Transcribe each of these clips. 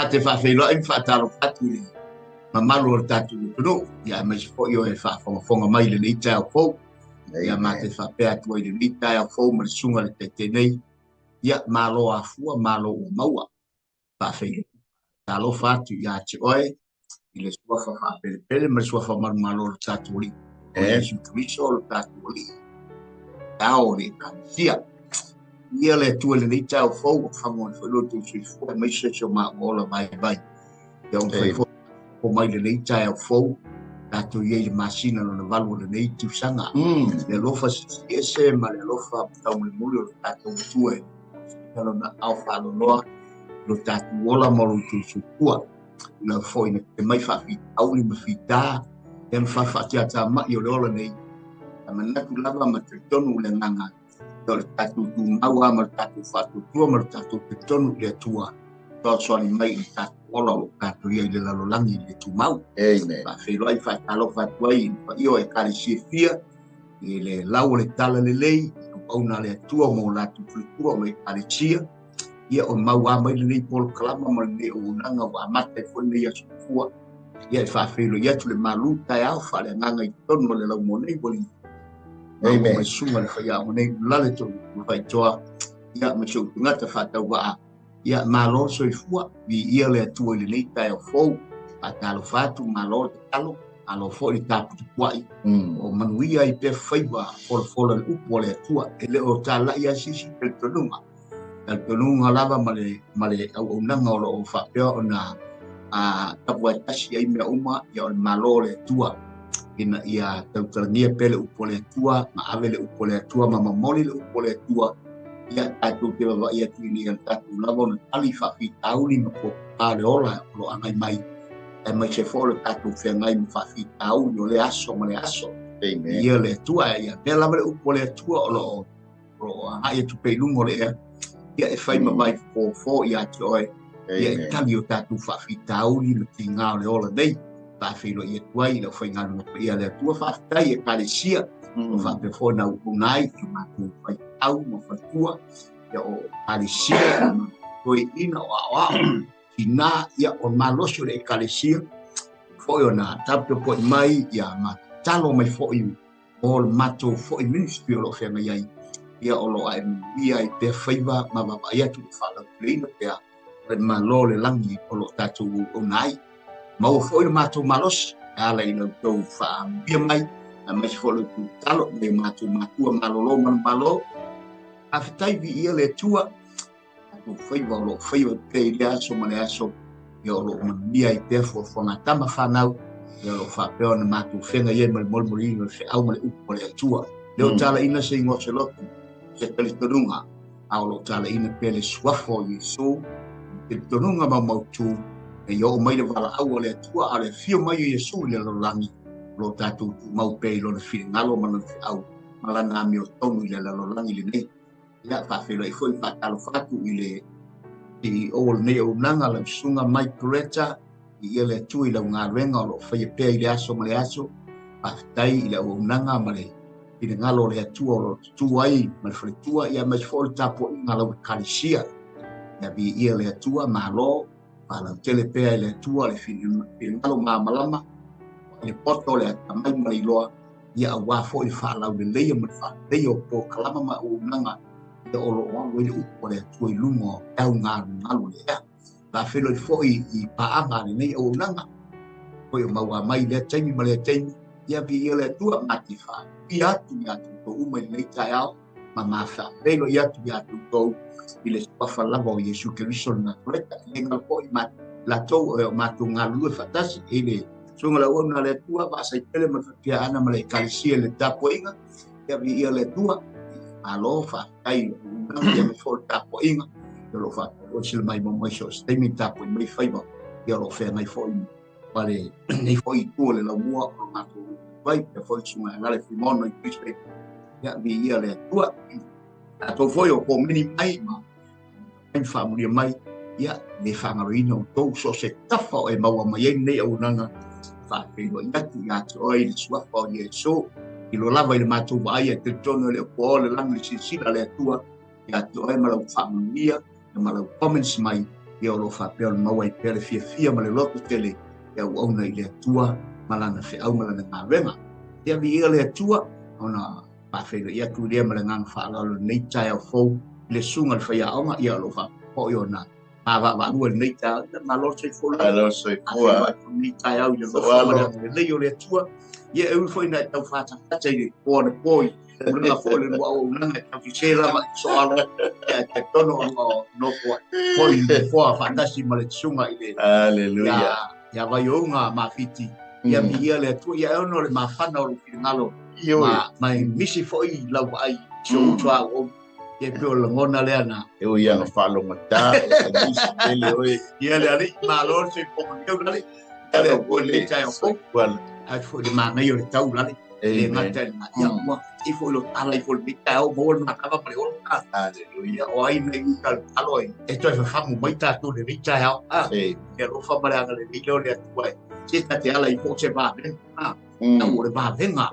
Ma te faafeiloai ma faatalofa atu i le mamalu o le tatou atunuu, ia aemaise foi o e faafogafoga mai i lenei taeao fou. Ia ma te faapea atu ai i lenei taeao fou ma le susuga i le Taitai nei, ia malo afua, malo ua maua. Faafeiloai talofa atu ia te oe i le suafa faapelepele ma le suafa manumalo o le tatou Alii, o Iesu Keriso o le tatou Alii, ao o le Ekalesia. Ia le Atua i lenei taeao fou, ua fagu ai foi lo outou soifua aemaise si o maua ola vaivai. Ia ua mafai foi ona mai lenei taeao fou, tatou i ai i le masina lona valu o lenei tausaga. Le alofa siisiese ma le alofa taumolimoli o le tatou Atua e lona ao faaloaloa lo tatou ola ma lo outou soifua. Ina foi na te mai faafitauli ma fita, ia ma faafaatiatamai o le ola nei. A manatu lava ma talitonu le agaga, o le tatou tumau lava ma le tatou faatuatua ma le tatou talitonu i le Atua, fesoasoani mai i le tatou ola o lo o tatou i ai i le lalolagi i le tumau. Amen. Faafeiloai faatalofa atu ai i le paia o Ekalesia e fia, i le lau o le talalelei, i auauna a le Atua ma o latou faletua ma Ekalesia. Ia o mau lava mai lenei polokalama ma lenei auaunaga ua amata ai foi lenei aso fua. Ia e faafeiloai atu le malu taeao faaleagaga i totonu o le laumua nei ua Amen. Mai susuga le faiaoga nei ulale tonu faitoa. Ia ma si ou tagata faatauvaa. Ia malo le soifua, viia le Atua i lenei taeao fou. Faatalofa atu, malo le tatalo, malo foi le taputapuai. O manuia ai pea faiva folafola le upu a le Atua. E le o talai lava se isi talitonuga. Talitonuga lava ma le auaunaga o lo o faapea ona tapuaetasi ai mea uma, ia o le malo o le Atua. Ina ia tautalagia pea le upu a le Atua, ma ave le upu a le Atua, ma momoli le upu a le Atua. Ia tatou te vaavaai atu ina ia tatou lava ona tali faafitauli ma puapua le ola o lo o agai mai, aemaise foi o le tatou feagai ma faafitauli o le aso ma le aso. Amen. Ia le Atua, ia mea lava le upu a le Atua o lo o agai atu pea i luga o le ea, ia e fai ma vai fofo ia te oe, ia e tali o tatou faafitauli ma tiga o le ola nei. Faafeiloai atu ai i lau faigaluega paia a le Atua, faafetai Ekalesia, o faapea foi ona auauna ai i matou faifeau ma faletua, ia o Ekalesia, toeaiina, o aoao, tina, ia o le malosi o le Ekalesia, foi ona taputapuai mai, ia ma tatalo mai foi o le matou foi ministry o lo o feagai ai, ia o lo o ae manuia ai pea faiva ma vaavaai atu i le faalauteleina pea o le Malo o le lagi o lo o tatou auauna ai. Maua foi le matou malosi e ala i la outou faaamuia mai, aemaise foi lo outou tatalo mai o matou matua malolo manumalo. Faafetai, viia le Atua. Tatou faiva o lo o faiva pea i lea aso ma le aso, ia o lo o manuia ai pea fuafuaga a tama fanau, ia o lo o faapea ona matou feagai ai ma le molimoliina o le feau ma le upu a le Atua. Le o talaina se igoa o se lotu, se talitonuga, a o lo o talaina pea le suafa o Iesu, le talitonuga maumautu, ina ia oo mai le valaau a le Atua, a o le afio mai o Iesu i le lalolagi, o lo o tatou tumau pea i lona finagalo ma lona feau ma lana amiotonu i le lalolagi lenei. Ia, faafeiloai foi, faatalofa atu i le CEO o lenei auaunaga, lau susuga Mike Coretta, viia le Atua i lau galuega o lo o faia pea i le aso ma le aso. Faafetai i le auaunaga ma le finagalo o le Atua o lo o tutū ai ma le faletua, ia aemaise foi o le tapuaiga a lau Ekalesia. Ia, viia le Atua, malo, faalautele pea e le Atua le finagalo malamalama, le poto, le atamai ma le iloa, ia aua foi le faalauleleia ma le faaleleia o polokalama ma auaunaga ia o lo o alu ai le upu a le Atua i luga o augalugalu o le ea. Faafeiloai foi i paaga a lenei auaunaga, foi o maua mai i lea taimi ma lea taimi, ia viia le Atua, ma te faapia atu ia te outou uma i lenei taeao, ma ma faafeiloai atu ia te outou i le suafa lava o Iesu Keriso le Nasaleta. E le galo foi ma latou o matou galulue faatasi i le susuga le auauna a le Atua, Vaasaipele ma le Fatiaana ma le Ekalesia i le tapuaiga, ia viia le Atua, malo faafetai i le auaunaga, ia aemaise foi o le tapuaiga, ia o lo o faapea foi sila mai mai so o se taimi tapuai mai faiva, ia o lo o feagai foi ma lenei foi itu o le laumua o lo matou vai, ia foi le susuga ia Lale Fuimaono i Brisbane, ia viia le Atua. Tatou foi o komeni mai ma mai ma faamulia mai, ia le faagaloina outou so o se tafa o e maua mai ai lenei auaunaga, faafeiloai atu ia te oe i le suafa o Iesu, i lo lava i le matou vaai e talitonu e le o po le lagi i le silasila a le Atua ia te oe ma lau faamanuia ma lau comments mai, Ia o lo o faapea ona maua ai pea le fiafia ma le loto tele e auauna i le Atua ma lana feau ma lana galuega. Ia viia le Atua ona faafeiloai atu lea ma le agaga faaaloalo i lenei taeao fou i le susuga i le faiaoga, ia o lo o faapea foi ona mavaavaalua i lenei taeao. Ia malo le soifua lava. Malo le soifua. Afio atu i lenei taeao i le alofa ma le agalelei o le Atua. Ia e ui foi ina e tau fatafata i le po anapo i tulaga foi o le lua auaunaga e tau sese lava i soalo, ia e talitonu o lo o nofo foi i le nofoa faatasi ma le susuga i le Hallelujah. Ia Vaiouga Mafiti. Ia viia le Atua, ia e ono le mafana o lou finagalo ma e misi foi lau vaai si ou uso a auauna. Ia e pei o le lagona lea na. E ui ia na faalogata, e misi tele oe. Ia le alii, malo le soifua manuia lale. Ia le Atua i lenei taeao fou. Ae foi le manaia o le tau lale. Le gata i lena. Ia ua i foi lo tala i foi lenei taeao maua le matava ma le ola. Hallelujah. O ai nei uta le talo ai. E toe fafamu mai tatou i lenei taeao. Ia alofa ma le agalelei lea o le Atua e. Se ta te ala i po se vavega. Tau o le vavega.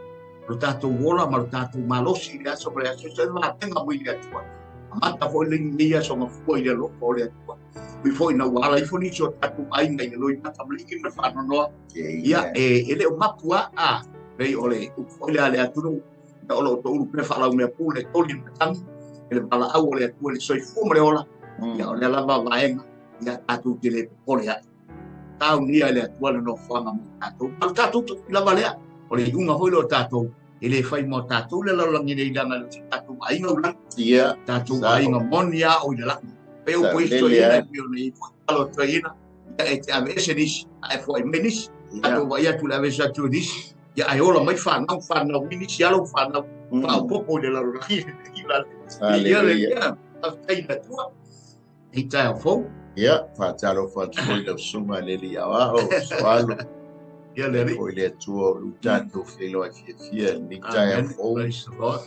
Lo tatou ola ma lo tatou malosi i le aso ma le aso. Se vavega mai le Atua. Amata foi lenei aso mafua i le alofa o le Atua. Ui foi na ua ala ifo nisi o tatou aiga i le loimata ma le iki ma le faanoanoa. Ia, e le o mapu a, a, pei o le upu foi lea a le atunuu, ia o lo o toulu pea faalaumea pu le toli le matagi, e le valaau o le Atua i le soifua ma le ola, ia o lea lava vaega, ia tatou te le popole ai. Taunia e le Atua le nofoaga mo tatou. Ma le tatou tofi lava lea, o le iuga foi lea o tatou, e le fai mo tatou le lalolagi nei leaga e le o se tatou aiga ulagi. Tatou aiga moni a o i le lagi. Pei o upu isi toeaiina e pei ona i ai foi talo a toeaiina, ia e te aveese nisi, ae foai mai nisi. Tatou vaai atu i le aveese atu o nisi, ia ae ola mai fanau, fanau mai nisi alo fanau, faaopoopo i le lalolagi. Ia le ia, faafetai i le Atua. I taeao fou. Ia, faatalofa atu foi lau susuga i le Alii Aoao, Soalo. Ia le Alii. Foi le Atua o lo tatou feiloai fiafia i lenei taeao fou. Praise the Lord.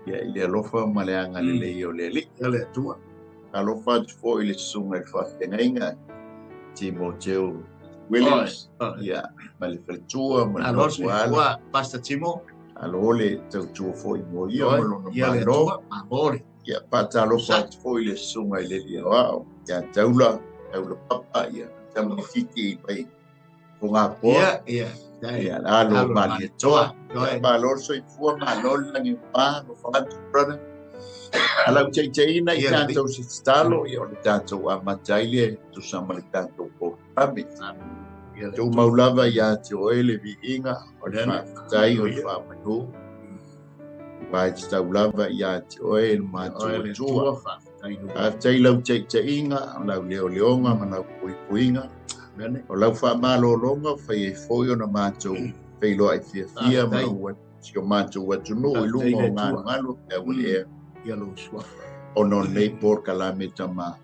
Ia, i le alofa ma le agalelei o le Alii. Ia le Atua. Alofa atu foi i le susuga i le faafeagaiga Timoteo Williams. Ia, ma le faletua ma le nofoala. Pastor Timo. Alo le tautua foi mo ia ma lona malo. Malo. Ia, faatalofa atu foi le susuga i le Alii Aoao, ia Taula, Taula Papa, ia Tamalifiti mai Fogapoa. Ia, ia. Ia, alo Malietoa. Ia, malo le soifua, malo le lagi o pa, alofa atu, brother. Alau taitaiina i tatou se tatalo, ia o le tatou amata ai lea tusa ma le tatou polokalame. Tumau lava ia te oe le viiga, o le faafetai o le faamanu. Ua e tatau lava ia te oe le matou Atua. Faafetai lau taitaiga, o lau leoleoga ma lau puipuiga. O lau faamalologa o fai ai foi ona matou feiloai fiafia ma si o matou atunuu i luga o galugalu pe ua lea. Ona o lenei polokalame tama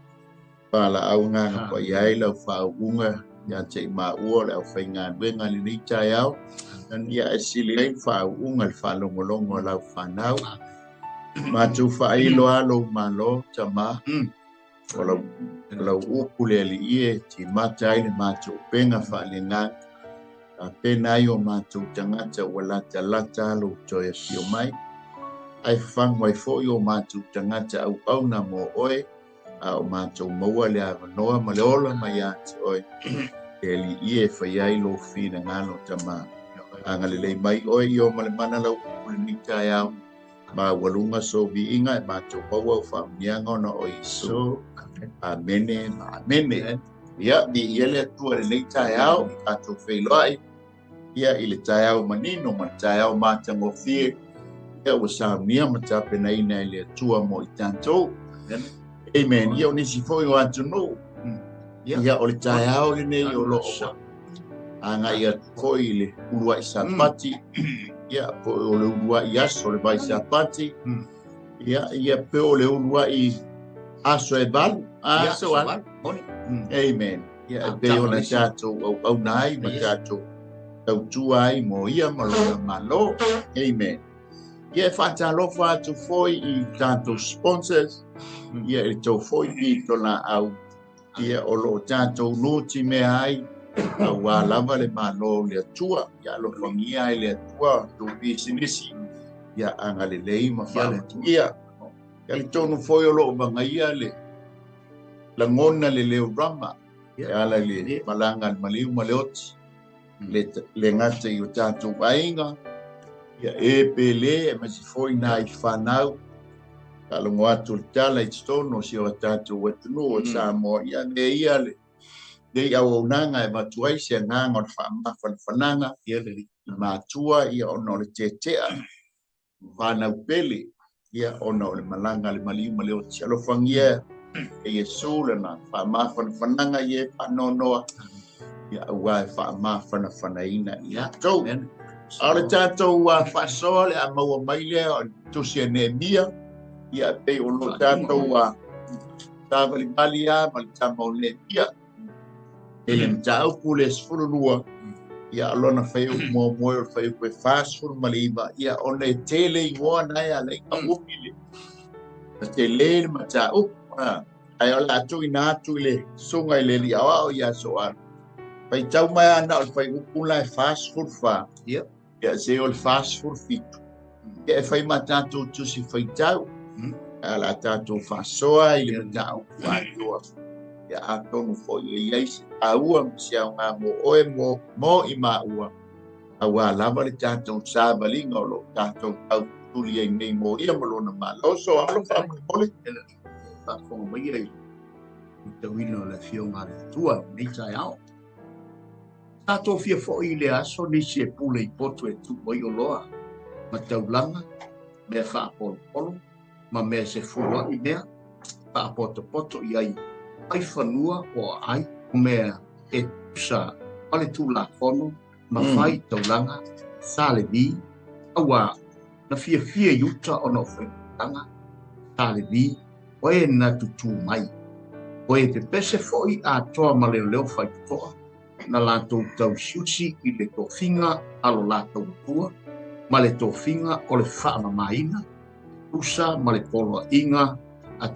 palaau agaga paia ai lau faauuga ia te i maua o le aufaigaluega i lenei taeao. Ia e sili ai le faauuga le faalogologo a lau fanau. Matou faailo a lou malo tama. O lau upu le Alii e timata ai le matou upega faaleagaga. Tapena ai o matou tagata ua latalata a lou toe afio mai. Ae fafagu ai foi o matou tagata auauna mo oe, a o matou maua le avanoa ma le ola mai ia te oe. Le Alii e fai ai lou finagalo tama. Agalelei mai oe i o ma le mana lau upu lenei taeao. Maualuga sou viiga e matou maua au faamanuiaga ona o Iesu. Amene ma amene. Ia, viia le Atua i lenei taeao, tatou feiloai ia i le taeao manino ma le taeao matagofie. Ia ua saunia ma tapenaina e le Atua mo i tatou. Amen. Ia o nisi foi o atunuu. Ia o le taeao lenei o loo agai atu foi i le uluai sapati. Ia po o le uluai aso le vai sapati. Ia ia pe o le uluai aso e valu. Aso valu. Amen. Ia e pei ona tatou auauna ai ma tatou tautua ai mo ia ma lona malo. Amen. Ia e faatalofa atu foi i tatou sponsors. Ia e tou foi pito laau. Ia o loo tatou nuti mea ai auā lava le malo o le Atua. Ia alofagia ai le Atua tou pisinisi. Ia agalelei ma faamanuia. Ia le tonu foi o loo vagaia le Lagona le leo rama e ala i le malaga a le maliu ma le oti le gata i o tatou aiga ia e pe lē aemaise foi nai fanau faalogo atu le tala i totonu o si o tatou atunuu o Samoa ia le ia le nei auaunaga e avatu ai se agaga o le faamafanafanaga Ia le matua ia ona o le tetea fanau pele ia ona o le malaga a le maliu ma le oti. Alofagia e Iesu lana faamafanafanaga ia e faanoanoa ia auā e faamafanafanaina ia tou. A o le tatou faasoa le a maua mai lea o le tusi a Neemia ia pei o lo tatou savalivali a ma le tama o Neemia e le mataupu le 12 ia lona faiupu muamua o le faiupu e 49 ia ona e tele igoa na e ala i ka umi le tele le mataupu ae o le a tuuina atu i le susuga i le alii aoao ia Soala faitau mai ana o le faiupu la e 44 ia se o le 47 ia e fai ma tatou tusi faitau a la tatou faasoa i le mataupu atoa ia atonu foi e i ai se taua ma se aoga mo oe mo i maua auā lava le tatou savaliga o loo tatou tautuli ai nei mo ia ma lona malo. Soalo faamolemole faafofoga mai ai i tauina o le afioga a le Atua i lenei taeao. Sa tofia foi i le aso nisi e pule i poto e tuu ai oloa ma taulaga, mea faapolopolo ma mea se fuluaʻi mea faapotopoto i ai ai fanua o aai o mea e tusa ma le Tulafono ma fai taulaga sa Levi auā na fiafia i uta ona o faitaulaga sa Levi o e na tutū mai. O e pepese foi atoa ma leoleo faitotoa na latou tausiusi i le tofiga a lo latou Atua ma le tofiga o le faamamaina tusa ma le poloaiga a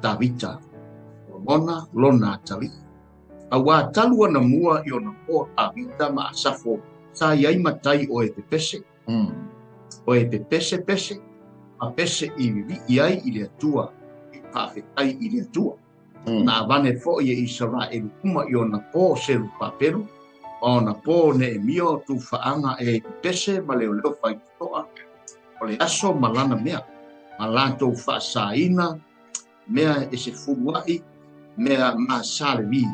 Tavita Solomona lona atalii. Auā talu ana mua i ona po Tavita ma Asafo sa i ai matai o e pepese o e pepese pese ma pese i vivii ai i le Atua e faafetai i le Atua. Na avane foi e Isaraelu uma i ona po Serupapelu ma ona po Neemia o tufaaga e pepese ma leoleo faitotoa o le aso ma lana mea ma latou faasaina mea e se fuluaʻi mea ma sa Levi.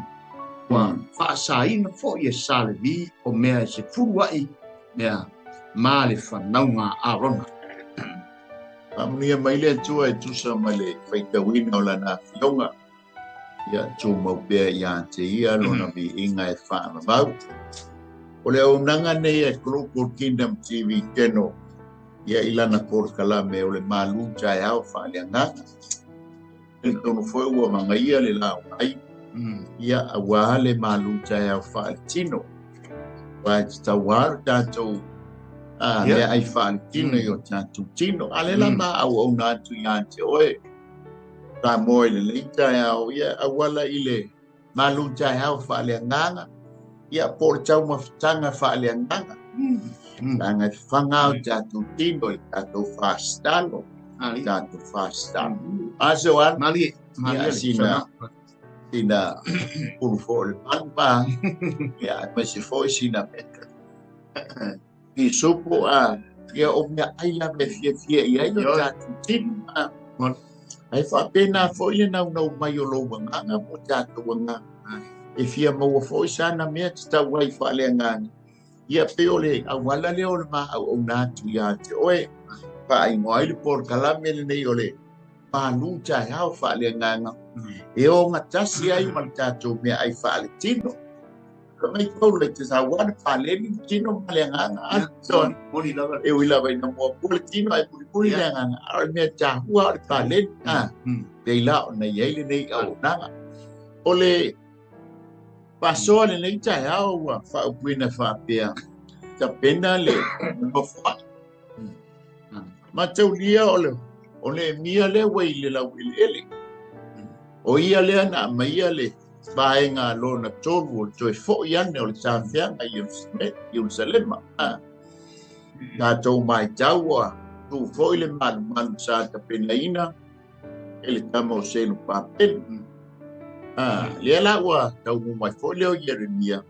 Ua faasaina foi e sa Levi o mea e se fuluaʻi mea ma le fanauga a Arona. Faamanuia mai le Atua e tusa ma le faitauina o lana afioga ia tumau pea ia te ia lona viiga e faavavau. O le auaunaga nei a Global Kingdom TV Channel ia i lana polokalame o le malu taeao faaleagaga. E tonu foi ua magaia le laogai ia auā le malu taeao faaletino. Ua e tatau lava le tatou mea ai faaletino i o tatou tino. A le la ma auauna atu ia te oe Samoa i lenei taeao ia auala i le malu taeao faaleagaga ia po o le taumafataga faaleagaga. Leaga e fafaga o tatou tino i tatou fasitalo. Tatou fasitalo. A so an Malie, ia sina sina pulu foi o le manu pa ia aemaise foi sina pisupo a ia o mea ai lava e fiafia i ai o tatou tino a. Ae faapena foi le naunau mai o lou agaga mo tatou agaga. E fia maua foi sana mea tatau ai faaleagaga. Ia pei o le auala lea o le ma auauna atu ia te oe. Faaigoa ai le polokalame lenei o le malu taeao faaleagaga. E ogatasi ai ma le tatou mea ai faaletino. Ka mai paula i te sauā le paleni le tino ma le agaga. So, Moni lava. e ui lava ina muamua le tino ae mulimuli le agaga. A o le mea tahua o le paleni. Pei la ona i ai lenei auaunaga. O le faasoa lenei taeao ua faaupuina faapea tapena le nofoaʻi. Mataulia o le o Neemia lea ua i le laueleele. O ia lea na aumaia le vaega lona tolu o le toe foi ane o le tafeaga i Ierusalema. Tatou matau ua tu foi le malumalu sa tapenaina e le tama o Selupapelu. Lea la ua taunuu mai foi lea o Ieremia,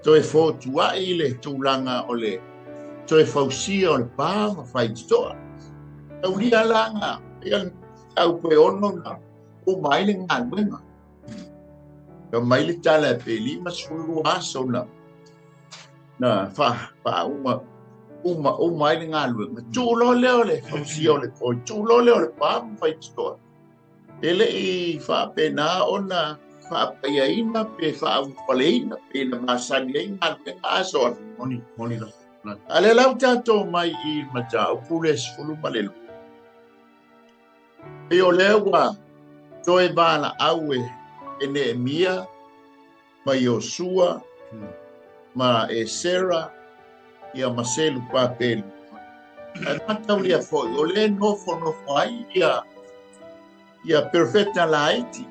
toe fotuai le tulaga o le toe fausia o le pa ma faitotoa. Taulia laga ia au pe ono na uma ai le galuega. Ka mai le tala e pe 52 aso na na faauma uma uma ai le galuega. Tuuloa lea o le fausia o le poi, tuuloa lea o le pa ma faitotoa. E le'i faapena ona faapaiaina pe faaulufaleina pe na masani ai galuega aso Moni, moni la. A le lau tatou mai i mataupu le 12. E o lea ua toe valaau e Neemia ma Iosua ma Esera ia ma Selupapeli. Ae mataulia foi o le nofonofo ai ia perfeta laiti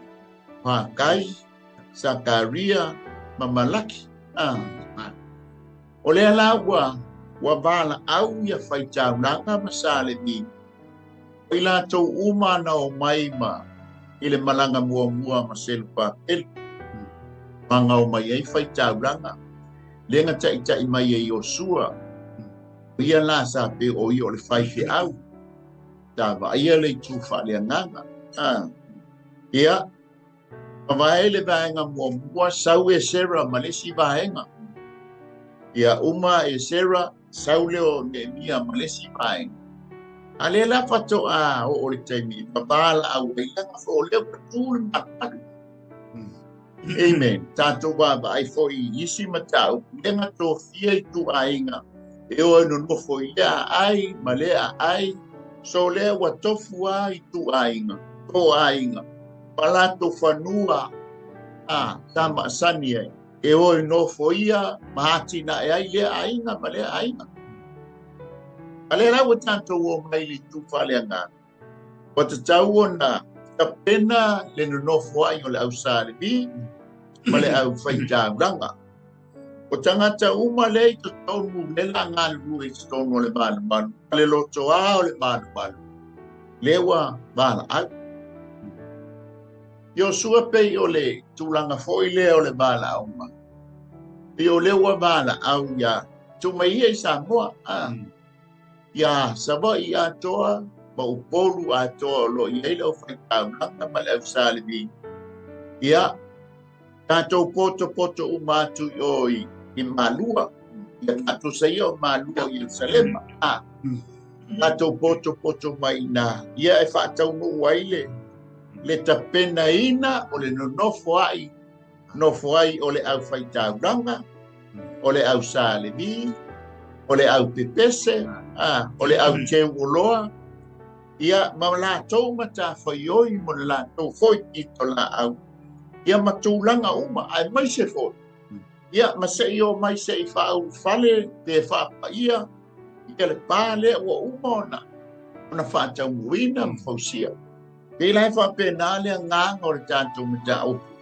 Hakai, Sakaria ma Malaki. O lea la ua valaau ia faitaulaga ma Salemi. O i latou uma na o mai ma i le malaga muamua ma Selupapeli. Maga o mai ai faitaulaga. Lenga taʻitaʻi mai e Iosua. O ia la sa pe o ia o le faifeau. Ta vaaia le itu faaleagaga. Ia, mavae le vaega muamua sau Esera ma le isi vaega. Ia uma Esera sau lea o Neemia ma le isi vaega. A lea la faatoa oo le taimi ma valaau ai laga foi o lea ua tu le malumalu. Amen. Tatou vaavaai foi i isi mataupu lega tofia i tuaiga e o e nonofo i lea aai ma lea aai. So lea ua tofu a i tuaiga, to aiga, ma latou fanua a sa maasani ai. E o e nofo ia ma atinae ai lea aiga ma lea aiga. A lea la ua tatou o mai le itu faaleagaga. Ua tatau ona tapena le nonofo ai o le au Salevi ma le au faitaulaga. O tagata uma lea i totonu le la galulue i totonu o le malumalu, ma le lotoa o le malumalu, lea ua valaau. Iosua pei o le tulaga foi lea o le valaauga. Pei o lea ua valaau ia tumai ia i Samoa. Ia Savaii atoa ma Upolu atoa o lo o i ai le aufaitaulaga ma le au Salevi. Ia, tatou potopoto uma atu i o i Malua. Ia tatou saia o Malua i Ierusalema. Tatou potopoto mai ina. Ia e faataunuu ai le tapenaina o le nonofo ai, nofo ai o le aufaitaulaga, o le au Salevi, o le au pepese, o le au teuoloa. Ia ma latou matafaioi mo le latou foi pito laau. Ia ma tulaga uma, ae mai se foi. Ia ma sei o mai sei faaulufale pe faapaia ia le pa lea ua uma ona faataunuuina ma fausia. Pei la e faapena le agaga o le tatou mataupu.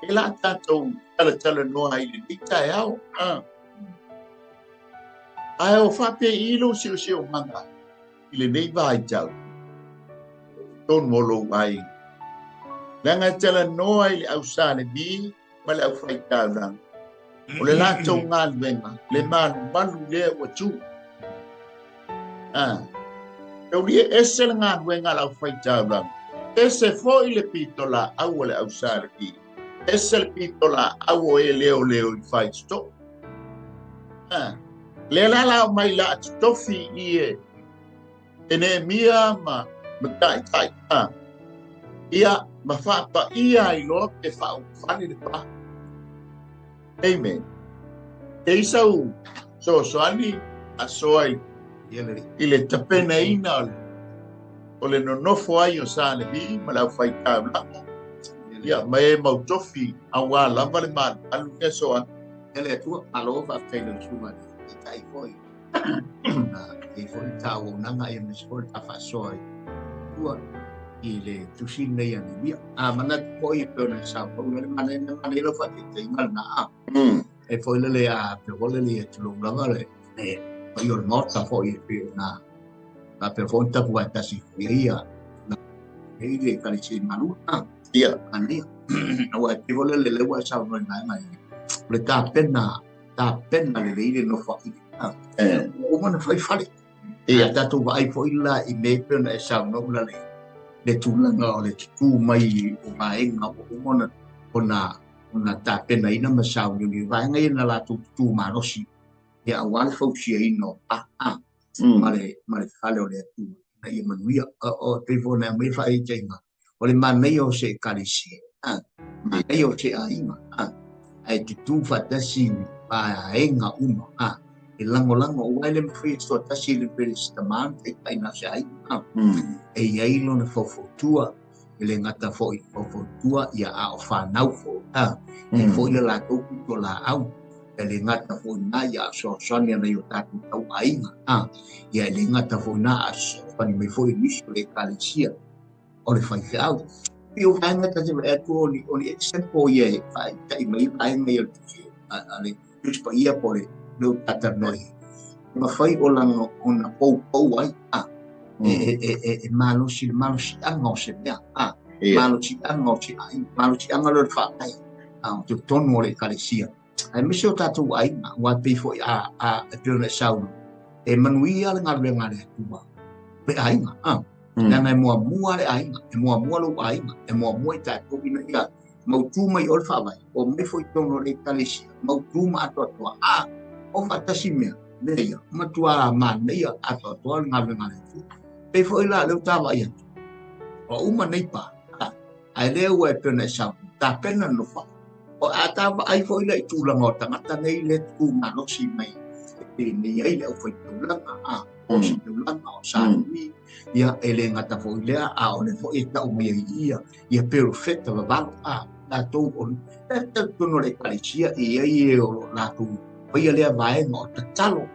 E la tatou talatalanoa ai lenei taeao. Ae o faapei lou siosiomaga i lenei vaitau tonu o lou aiga. Leaga e talanoa i le au Salevi ma le au faitaulaga. O le latou galuega, le malumalu lea ua tu. Taulia ese le galuega a le au faitaulaga. Ese foi le pito laau o le au Salevi. Ese le pito laau o e leoleo i faitotoa. Lea la la o mai la atotofi i e Neemia ma taʻitaʻi. Ia ma faapaia ai loa pe faaulufale le pa. Amen. E i sau soasoani asoa i le tapenaina o le nonofo ai o Salevi ma le au faitaulaga. Ia ma e mautofi auā lava le malumalu lea soa. Ia le Atua, malo faafetai i lau susuga i le tai foi. E foi tāuaunaga ia me se foi ta faasoa i tua i le tusi nei a Neemia. A manatu foi e pei ona saunoa le mana ina mana i lau faataitaiga lena a. E foi lele a pe wale le e tulou lava le pai o le maota foi e pei ona a pe foi tapu ai tasi foi ia. E i le ekalesia i Malua. Ia. Manaia. Aua e pei foi lea lea ua e saunoa i vaega ia. O le tapena, tapena lelei le nofoaiga. Ua uma ona fai fale. Ia. A tatou vaai foi la i mea e pei ona e saunoa ula le tulaga o le tutū mai o vaega ua uma ona ona tapenaina ma sauniuni. Vaega ia na latou tutū malosi ia aua le fausiaina o pa ma le fale o le Atua ina ia manuia. O pei foi ona aumai faataitaiga, o le manaia o se ekalesia, manaia o se aiga, ae tutū faatasi vaega uma, e lagolago, aua e le mafai e toatasi le Peresetama ona taitai na o se aiga. E i ai lona faufautua, e le gata foi i faufautua, ia a o fanau foi, e foi le latou pitolaau, e le gata foi na ia a fesoasoani ana i o tatou tauaiga, ia e le gata foi na a fesoasoani mai foi nisi o le ekalesia o le faifeau. Pei o vaega ta te vaai atu o ni example ia e faaitai mai vaega ia o le Tusi a le Tusi Paia po o le leo talanoa ai. E mafai o lana ona poupou ai, e malosi le malosiaga o se mea, malosiaga o se aiga, malosiaga lea o le faavae, o totonu o le ekalesia. Aemaise o tatou aiga, aua pei foi a e pei ona e saunoa, e manuia le galuega a le Atua, le aiga, leaga e muamua le aiga, e muamua lou aiga, e muamua i tatou ina ia mautū mai o le faavae, o mai foi totonu o le ekalesia, mautū ma atoatoa, o faatasi mea, mea ia, matua manaia atoatoa le galuega a le Atua. Pei foi la leo ta vaai atu, o uma nei pa, ae lea ua e pei ona e saunoa, tapena le nofoaga. O a ta vaai foi la i tulaga o tagata nei le tutū malosi mai e penei ai le aufaitaulaga, o taulaga, o Sanui, ia e le gata foi lea, a o le foi e tau mai ai ia, ia perofeta vavalo, latou o le totonu o le ekalesia, e i ai e o lo latou faia lea vaega o tatalo,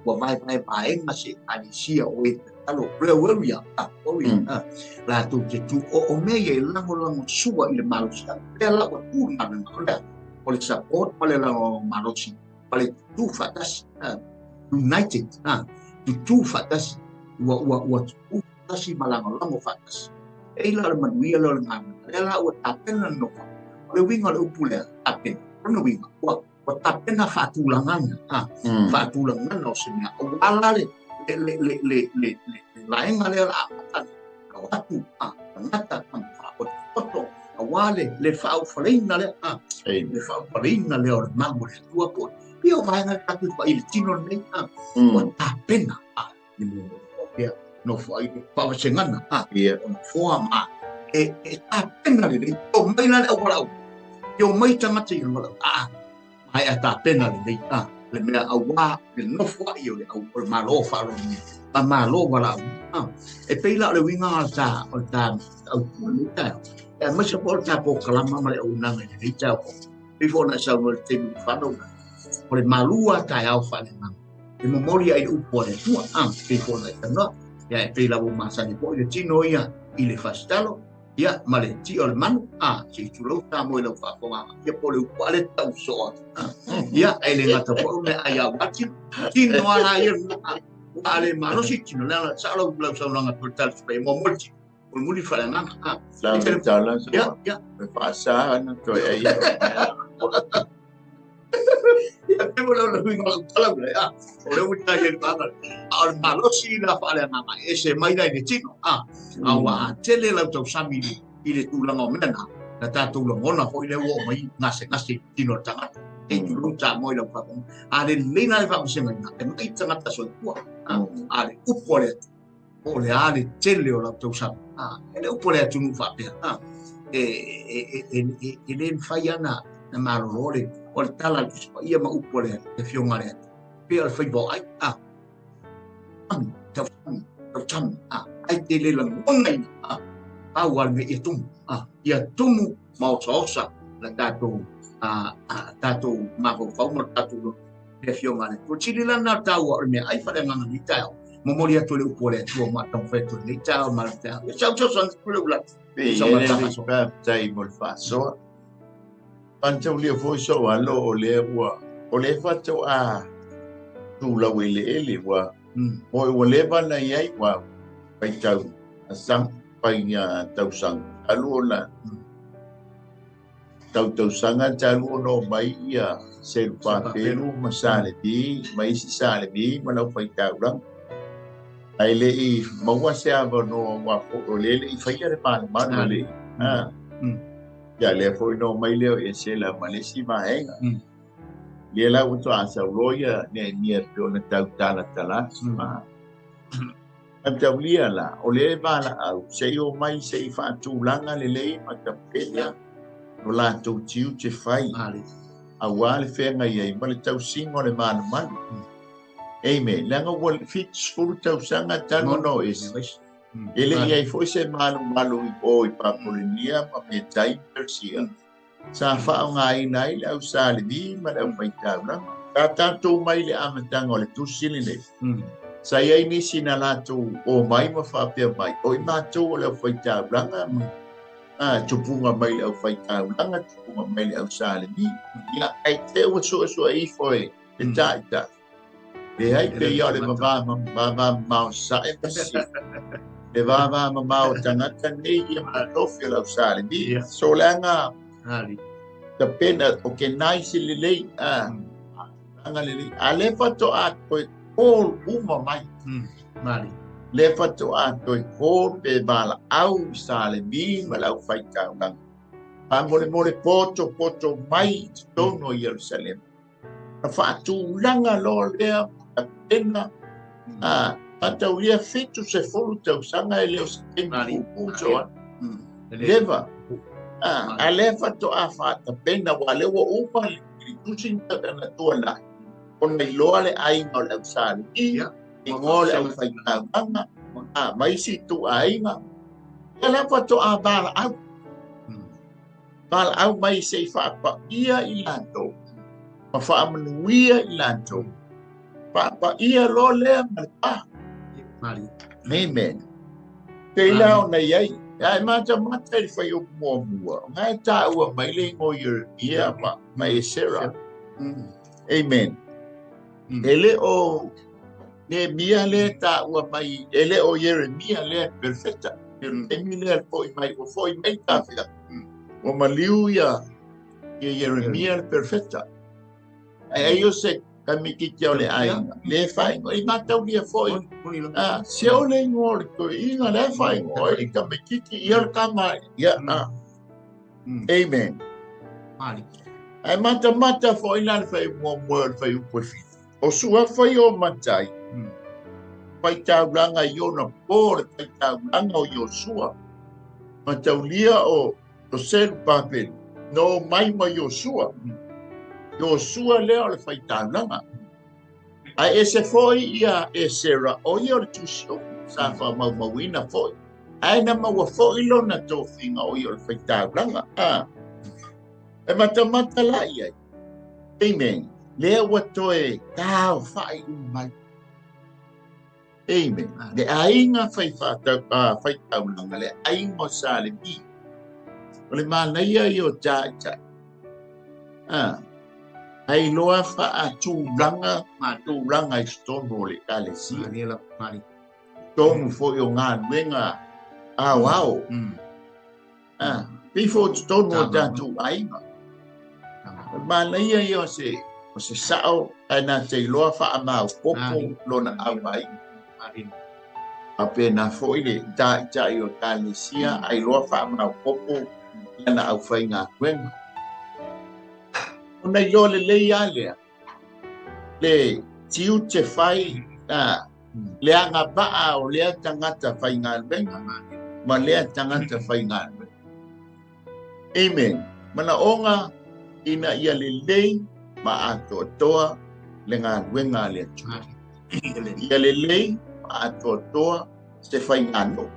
ua vaevae vaega se ekalesia o e tatalo, prayer warrior, warrior, latou te tu o mea ia e lagolago sua i le malosiaga. Lea la ua tu le galuega, o lea, o le support ma le lagolago malosi, ma le tutū faatasi, united, tutū faatasi, ua tutū faatasi ma lagolago faatasi. E i la o le manuia lea o le galuega, lea la ua tapena le nofoaga. O le uiga o le upu lea, tapena, o lona uiga, ua tapena faatulagaga, faatulagaga o se mea. Aua la le vaega lea o le a amata o atu, tagata, faapotopoto, aua le faaufaleina lea, le faaufaleina lea o le malu o le Atua po. Ia o vaega tatou i le tino lenei, ua tapena, le mea nofo ai faavasegana, o nofoa ma e tapena lelei. O mai la le aualaau, o mai tagata i aualaau, ai a tapena lelei, le mea aua le nofo ai o le au o le malo faalogia, ma malo valaau. E pei la o le uiga o ta au lenei taeao, e aemaise foi o le tatou kalama ma le auaunaga i lenei taeao fou. Pei foi ona e saunoa i le taimi ua fanau, o le malu a taeao faaleagaga, e momoli ai le upu a le Atua, pei foi ona e saunoa. Ia e pei lava ua masani foi le tino ia i le fasitalo, ia ma le tia o le manu, se i tulou Samoa i lau faafogaga, ia po o le upu a le tau soa. Ia, e le gata foi o mea ai au tino, tino a la ia, ua le malosi tino, lea sa lau saunoaga tu le tala se mo mo tino, o le muli faaleagaga. La le tala so. Ia. E faasa ana toe ai. Ia, pe mo lau huinga o tala ula, o le ua tai e mana, a o le malosi la faaleagaga, e se mai la i le tino, a ua a tele lau tausami i le tulaga o mea na, na tatou lagona foi lea ua oo mai gasegase i tino o le tagata. E tulou Samoa i lau faafofoga. A lelei la le faamasegaiga, e mai tagata soifua, a le upu a le Atua, po o le a le tele o lau tausami, e le upu a le atunuu faapea, e le mafai ana na malolo le o le tala a le Tusi Paia ma upu a le Afioga a le Atua. Pei o le faiva o ai, tausami, tausami, ai te le lagonaina, pau a le mea ia tumu, ia tumu ma osaosa la tatou tatou mafaufau ma tatou le Afioga a le Atua. Sili la na taua o le mea ai faaleagaga nei taeao, momoli atu le upu a le Atua ma taumafai atu lenei taeao ma le taeao. Ia sau sau le ula. Pe Sau e le fasoa. faafetai mo le faasoa. Panataulia foi sou alo o lea ua o lea faatoa tulau eleele ua mo ua leva na i ai ua faitau a sang fai tausaga. Talu ona tautausaga talu ona omai ia Serubabelu ma Salevi ma isi Salevi ma le aufaitaulaga. Ae le'i maua se avanoa ua o lea le'i faia le malumalu le'i. Ia lea foi na omai lea o Esela ma le isi vaega. Lea la ua toasaulo ia Neemia pe ona tautalatala atu. Mataulia la, o le valaau, se'i omai se'i faatulaga lelei ma tapena o latou tiute fai. Auā le feagai ai ma le tausiga o le malumalu. Amen. Leaga ua 70 tausaga talu ona o ese. E le'i ai foi se malumalu i o i Papulenia ma Metai Persia. Sa faaaogaina ai le au Salevi ma le aufaitaulaga. Sa tatou mai le amataga o le tusi lenei. Sa i ai nisi na latou omai ma faapea mai, o i matou o le aufaitaulaga ma tupuga mai le aufaitaulaga, tupuga mai le au Salevi. Ia, ai te ua suesue ifo e le taʻitaʻi. Leai pe ia o le vavamamao saʻe ma si. Le vavamamao tagata nei ia ma tofi o le au Salevi. So leaga tapena o ke nai se lelei anga lelei. A le faatoa toe call uma mai. Le faatoa toe call pe valaau i Salevi ma le aufaitaulaga. Faamolemole poto poto mai i totonu o Ierusalema. Na faatulaga loa lea tapena mataulia 70 tausaga e le o se taimi puupuu soa. Leva. A lea faatoa faatapena ua lea ua uma le tusi na tuanai ona iloa le aiga o le au Salevi, igoa o le aufaitaulaga, ma isi ituaiga. Ia lea faatoa valaau. Valaau mai se'i faapaia i latou ma faamanuia i latou. Faapaia loa lea ma le pa. Amen. Pei la ona i ai. Ae matamata i le fai upu muamua, o gae taua mai le igoa o Ieremia ma Esera. Amen. E le o Neemia lea taua mai, e le o Ieremia lea perfeta. Taimi lea fo'i mai, ua fo'i mai tafea. Ua maliu ia Ieremia le perfeta. Ae ai o se tamaitiiti o le aiga, le faaigoa, i mataulia foi. Se o le igoa o le toeaina le faaigoa ai le tamaitiiti, ia le tama, ia. Amen. Ae matamata foi la le fai muamua o le faiupu e 7. O suafa ia o Matai, faitaulaga i ona po le faitaulaga o Iosua. Mataulia o Serubabelu, na omai ma Iosua. Iosua lea o le faitaulaga. Ae ese foi ia Esera, o ia o le tusi upu, sa faamaumauina foi. Ae na maua foi lona tofiga o ia o le faitaulaga. E matamata la i ai. Amen. Lea ua toe taofa'i uma mai. Amen. Le aiga faitaulaga, le aiga o Salevi. O le manaia ia o taʻitaʻi. Ai loa faatulaga tulaga i totonu o le ekalesia. Totonu foi o galuega aoao. Pei foi o totonu o tatou aiga. O le manaia ia o se sa'o ae na te iloa faamaopoopo lona auaiga. Faapena foi le taʻitaʻi o ekalesia ai loa faamaopoopo lana aufaigaluega. Ona iloa lelei a lea le tiute fai le agavaa o lea tagata faigaluega ma lea tagata faigaluega. Amen. Manaoga ina ia lelei ma atoatoa le galuega a le Atua. Ia lelei ma atoatoa se faiganuu.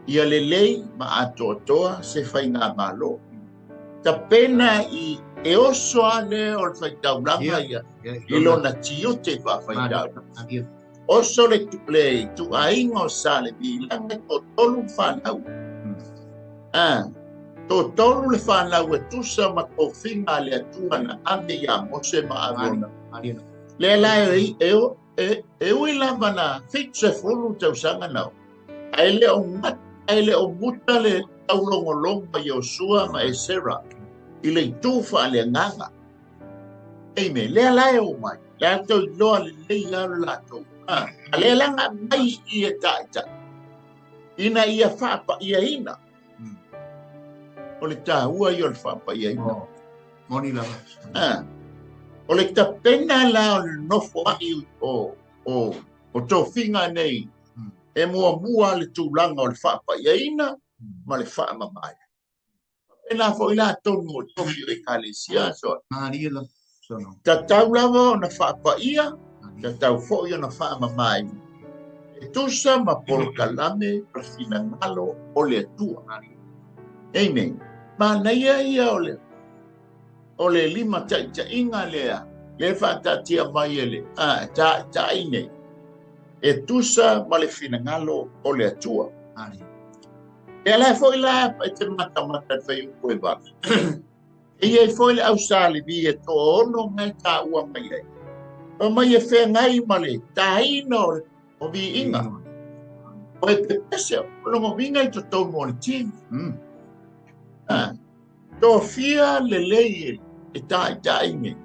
Ia lelei ma atoatoa se faigamalo. Tapena i e oso a lea o le faitaulaga ia i lona tiute faafaitaulaga. Oso le ituaiga o Salevi laga e toatolu le fanau. Toatolu le fanau e tusa ma tofiga a le Atua na ave iā Mose ma Arona. Lea la e ui lava na 70 tausaga nao. Ae le o muta le Taulogologo Iosua ma Esera i le itu faaleagaga. Amen. Lea la e o mai. Lea tau iloa lelei la o le latou. A lea laga mai i e taʻitaʻi ina ia faapaiaina. O le tāua ia o le faapaiaina. Moni lava. O le tapena la o le nofo ai o tofiga nei e muamua le tulaga o le faapaiaina ma le faamamae. E la foi la tonu o tofi o ekalesia so. Maria la. Tatau lava ona faapaia, tatau foi ona faamamae. E tusa ma polokalame o le finagalo o le Atua. Amen. Manaia ia o le lima taitaiga lea, le faataatia mai e le taʻitaʻi nei, e tusa ma le finagalo o le Atua. E ala foi la e te matamata le fai upu e vala. E iai foi le ausalivi e toaono mai tāua mai ai. O mai e whengai ma le tāina o viiga. O e pepese, o longo vinga i totonu o le tini. Tofia le lei e taʻitaʻi nei.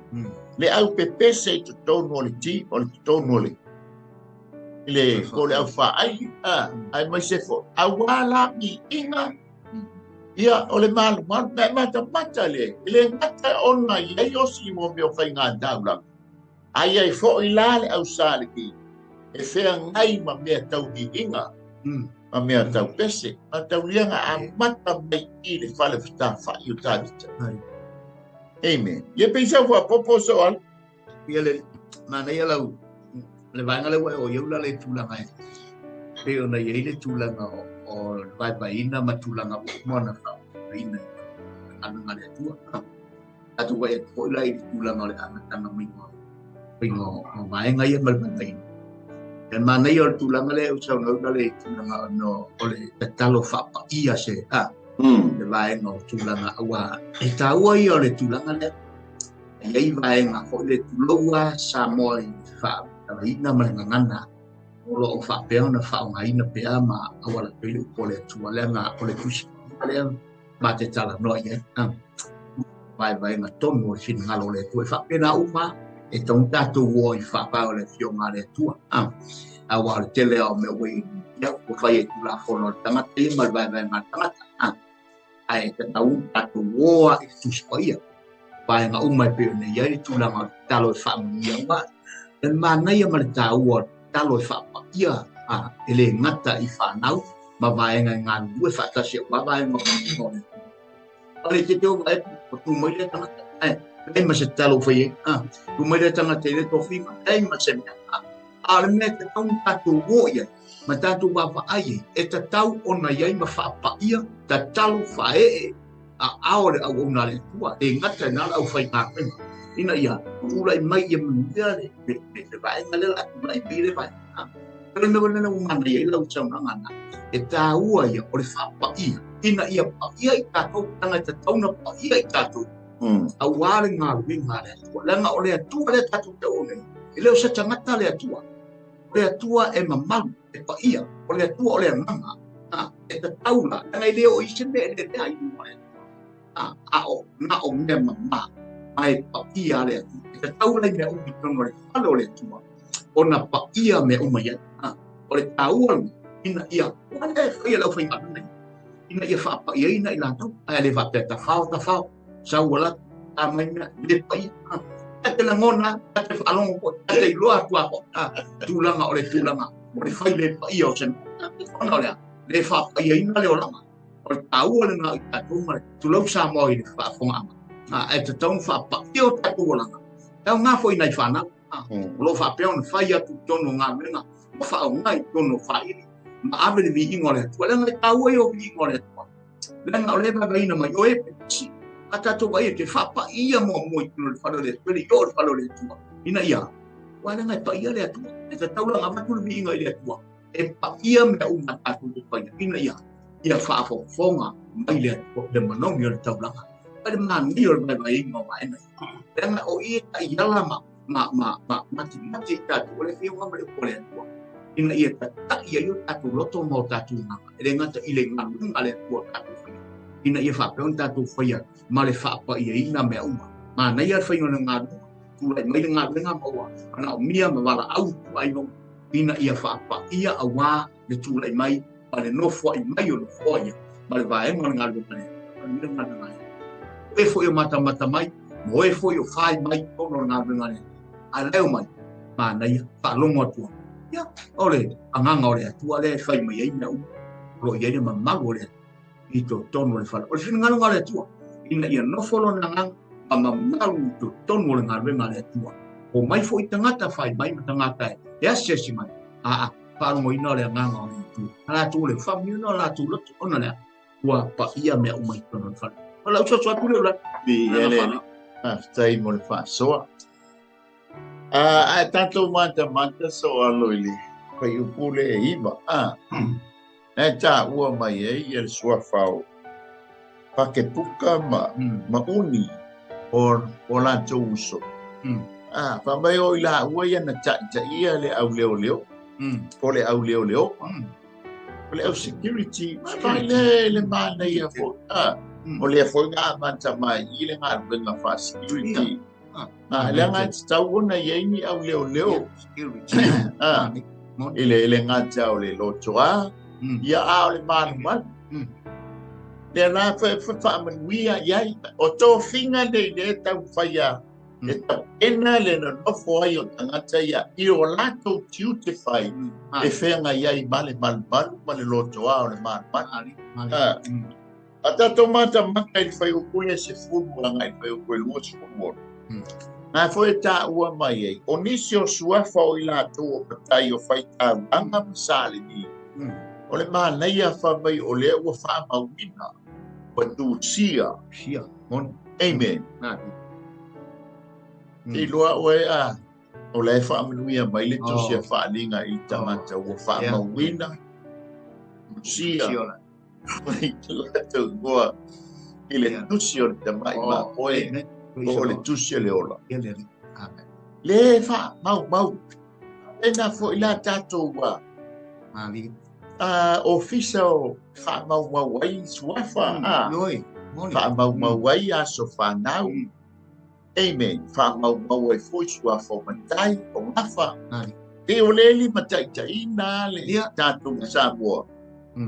Le au pepese i totonu o le ti, o le totonu o le le ko le au whaai, ai mai se fo, aua la viiga, ia o le malu malu, me mata mata le, le mata ona i ai osi mo meo whai ngā taulanga. Ai ai fo i la le au sa le ki, e whea ngai ma mea tau viiga, ma mea tau pese, ma tau lianga a mata mai i le whale whata whai o tāvita. Amen. Ia peisa fua popo so al. Ia le mana ia lau le vaega le ua o ia le tulaga e pei ona i ai le tulaga o le vaevaeina ma tulaga uma ona faaaogaina i le Atua. Tatou vaai atu foi la i le tulaga o le amataga mai o vaega ia ma le vaevaeina. E manaia o le tulaga lea e saunoaina le tulaga ona o le tatalo faapaia se le vaega o tulaga aua e taua ia o le tulaga lea. E ai vaega foi le tuloua Samoa i faatalaina ma le gagana o loo faapea ona faaaogaina pea ma auala pei le upu o le Atua leaga o le tusi lea ma te talanoa i ai. Vaevaega tonu o le finagalo o le Atua e faapena uma e tau tatou o i faavae o le afioga a le Atua. Aua o le tele o mea ua ia ua fai e tulafono o le tagata ia ma le vaevaega a le tagata. Ae tatau tatou oa i le tusi paia. Vaega uma e pei ona i ai le tulaga o le tatalo e faamanuia aua. Le manaia ma le taua o le tatalo e faapaia e le gata i whanau ma vaega e galulue faatasi aua vaega o le Atua. O le te teo vae o tu mai le tagata. Ai ma se tatalo fai ai. Tu mai le tagata i le tofiga. Ai ma se mea. A le mea te tau tatou o i ai. Ma tatou vaavaai ai. E tatau ona i ai ma faapaia tatalo faaee a ao le auauna a le Atua. E gata i na le aufaigaluega. Ina ia tulai mai ia manuia le vaega lea la tulai mai le vaega. Le mea lena ua manaia ai lau saunoaga na. E taua ia o le faapaia. Ina ia paia i tatou tagata tatau paia i tatou. Aua le galuega a le Atua. Leaga o le Atua lea tatou te o nei. E le o se tagata le Atua. O le Atua e mamalu, e paia. O le Atua o le agaga. E tatau la. Leaga e le o i se mea e lelea i luma o le Atua. A o na o mea mamā. Ma e paia le Atua. E tatau la i mea uma i totonu o le fale o le Atua. Ona paia mea uma i ai. O le taua ina ia ua le faia le aufaigaluega nei. Ina ia faapaiaina i latou. Ae le faapea tafao tafao. Sau ala ta mai mea le paia. Ta te lagona, ta te faalogo foi, ta te iloa atu a foi. Tulaga o le tulaga. O le fai le paia o se mea. Ona o lea, le faapaiaina le olaga. O le taua lena i tatou ma le tulou Samoa i le faafofogaaga. Ae tatau ona faapaia o tatou olaga. E aoga foi nai whanau. O lo faapea ona fai atu i totonu o galuega ma faaaoga i totonu o faili ma ave le viiga o le Atua. Leaga e taua ia o viiga o le Atua. Leaga o le vaevaeina mai o e pepesi. A tatou vaai atu e faapaia muamua i totonu o le fale o le Atua, le i oo i le fale o le Atua. Ina ia, aua leaga e paia le Atua. E tatau la ona avatu le viiga i le Atua. E paia mea uma tatou te faia. Ina ia, ia faafofoga mai le Atua le manogi o le taulaga. Ma le manaia o le vaevaeina o vaega ia. Leaga o i e taiala ma matimati i tatou o le afioga ma le upu a le Atua. Ina ia tatai ai o tatou loto ma o tatou agaga. E le gata i le galuega a le Atua tatou faia. Ina ia faapea ona tatou faia ma le faapa'iaina mea uma. Manaia le faiga o le galuega, tulai mai le galuega ma ua manaomia ma valaau ituaiga uma, ina ia faapa'ia auā le tulai mai ma le nofoa'i mai o nofoa ia ma le vaega o le galuega lea. Faamanuia le galuega lea. O e foi o matamata mai, ma o e foi o fai mai i totonu o le galuega lea. A leo mai, manaia, faalogo atu ai. Ia, o le agaga o le Atua lea e fai mai ai mea uma, o lo o i ai le mamalu o le Atua i totonu o le fale. O le finagaloga o le Atua, ina ia nofo lona agaga ma mamalu i totonu o le galuega a le Atua. O mai foi tagata fai mai ma tagata e asiasi mai, aa, faalogoina o le agaga o le Atua. A latou le faamanuiaina o latou loto, ona lea, ua paia mea uma i totonu o le fale. O lau soso atu lea ula. Viia le Faafetai mo le faasoa. Ae tatou matamata so alo i le fuaiupu lea e 9. Na e taua mai ai ia le suafa o Pakepuka ma Uni o latou uso. Fai mai o i laua ia na ta'itaia le auleoleo, po le auleoleo, o le au security, ma fai le le manaia foi. O lea foi ga amata mai i le galuega fa security. Leaga e tatau ona i ai ni auleoleo. I le gata o le lotoa, ia a o le malumalu. Lea la faamanuia i ai. O tofiga nei le taumafai e tapena le nonofo ai o tagata ia i o latou tiute fai e feagai ai ma le malumalu ma le lotoa o le malumalu. A tatou matamata i le fuaiupu lea 10 agai i le fuaiupu e 26. Na foi e taua mai ai, o nisi o suafa o i latou o matai o faitaulaga ma Salemi, o le manaia fai mai o lea ua faamauina, ua tusia. Amen. Te iloa oe a o la e faamanuia mai le tusi a faaaliga i le tagata ua faamauina, tusia. Mai te latou igoa i le tusi o le tamai mamoe po o le tusi o le ola. Le faamaumau. Pena foi la tatou ofisa o faamaumau ai suafa, faamaumau ai aso fanau. Amen. Faamaumau ai foi suafa o matai, o gafa. E o le limataitaiina le tatou Samoa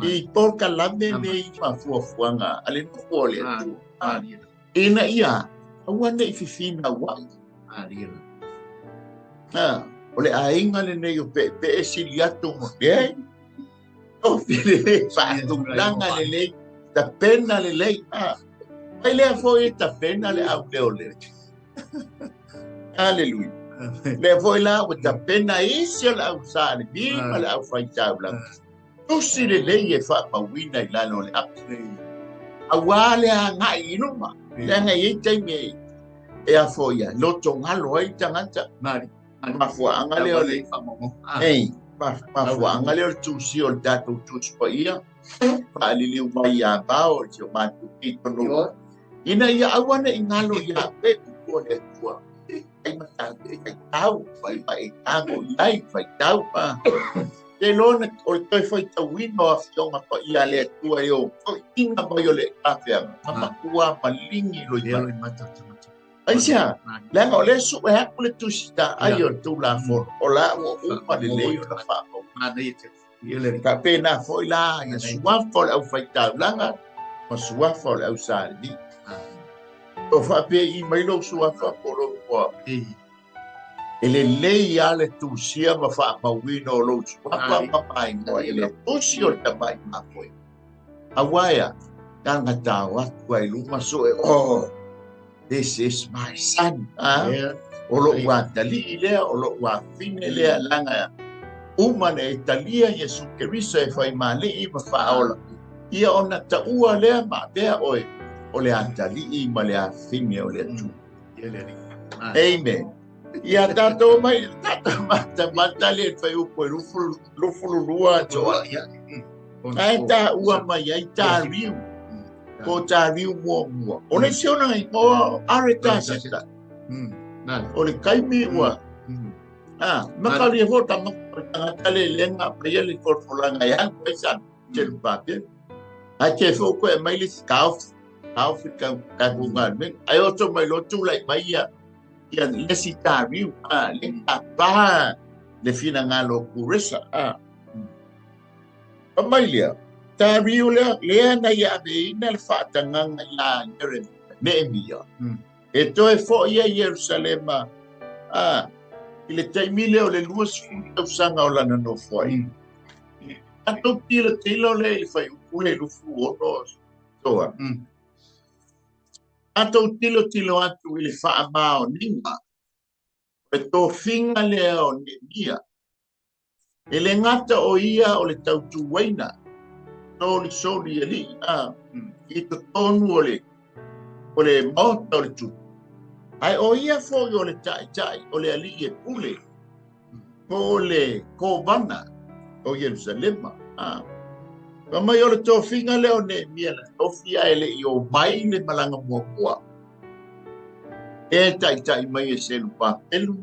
i polokalame nei ma fuafuaga a le nofo o le Atua. Ina ia aua nei fifinauai. O le aiga lenei o peepee sili atu mo leai. Tofi lelei, faatulaga lelei, tapena lelei. Mai lea foi e tapena le auleoleo. Hallelujah. Lea foi la ua tapena isi o le au Salemi ma le au faitaulaga. Tusi lelei e faamauina i lalo o le api. Auā le agai i luma. Leaga e i ai taimi e afo ia, loto galo ai tagata. Mafuaaga lea o le ei, mafuaaga lea o le tusi o le tatou tusi paia, faaliliu mai ia vao o si o matou pitonuu. Ina ia aua nei galo ia oe upu o le Atua. Ai matau, faitau, fai mai tago i ai, faitau. Te iloa na o le toe faitauina o afioga paia a le Atua e o toʻiga mai o le afeaga, ma matua maligi loimata. Aisea, leaga o lea sue atu le tusi taai o le Tulafono, o la ua uma lelei ona faamau. Faapena foi la ia suafa o le aufaitaulaga ma suafa o le au Salemi. O faapea i mai lou suafa po o lou igoa. E lelei lava le tusia ma faamauina o lou suafa ma maimoa i le tusi o le tamai mamoe. Auā ea, tagata o atu ai luma sue, oh, this is my son. O lou atalii lea, o lou afine lea, leaga uma na e talia Iesu Keriso e faimalii ma faaola. Ia ona taua lea ma avea oe o le atalii ma le afine o le Atua. Amen. Ia tatou mai, tatou matamata le fuaiupu e 22 atoa. Ae taua mai ai Tariu, po Tariu muamua. O le isi ona igoa o Aretaseta. O le taimi ua makalia foi tama tagata le lenga mai le folafolaga e alu ai sa Zerubabel. Ai te fo ko e mai le taofi, taofi ka ka ku ngā me. Ai o to mai lo tu lai mai ia ia le si ta riu a le ka pa le fina ngā lo kuresa a. Pa mai lea, ta riu lea, lea na ia ave ina le whaatanganga ia Nehemia. E toe fo ia Ierusalema a i le taimi lea o le 20 tausaga o lana nofo ai. Tatou tilotilo lea i le fuaiupu le 26 toa. Tatou tilotilo atu i le faamaoniga o le tofiga lea o Nehemia. E le gata o ia o le tautuaina solisoli alii a i totonu o le maota o le tupu. Ai o ia foi o le taitai o le alii e pule po o le kovana o Ierusalema. Pa mai o le tofiga lea o Nehemia na tofia e le i o mai le malaga muamua. E taitai mai e Selupapelu,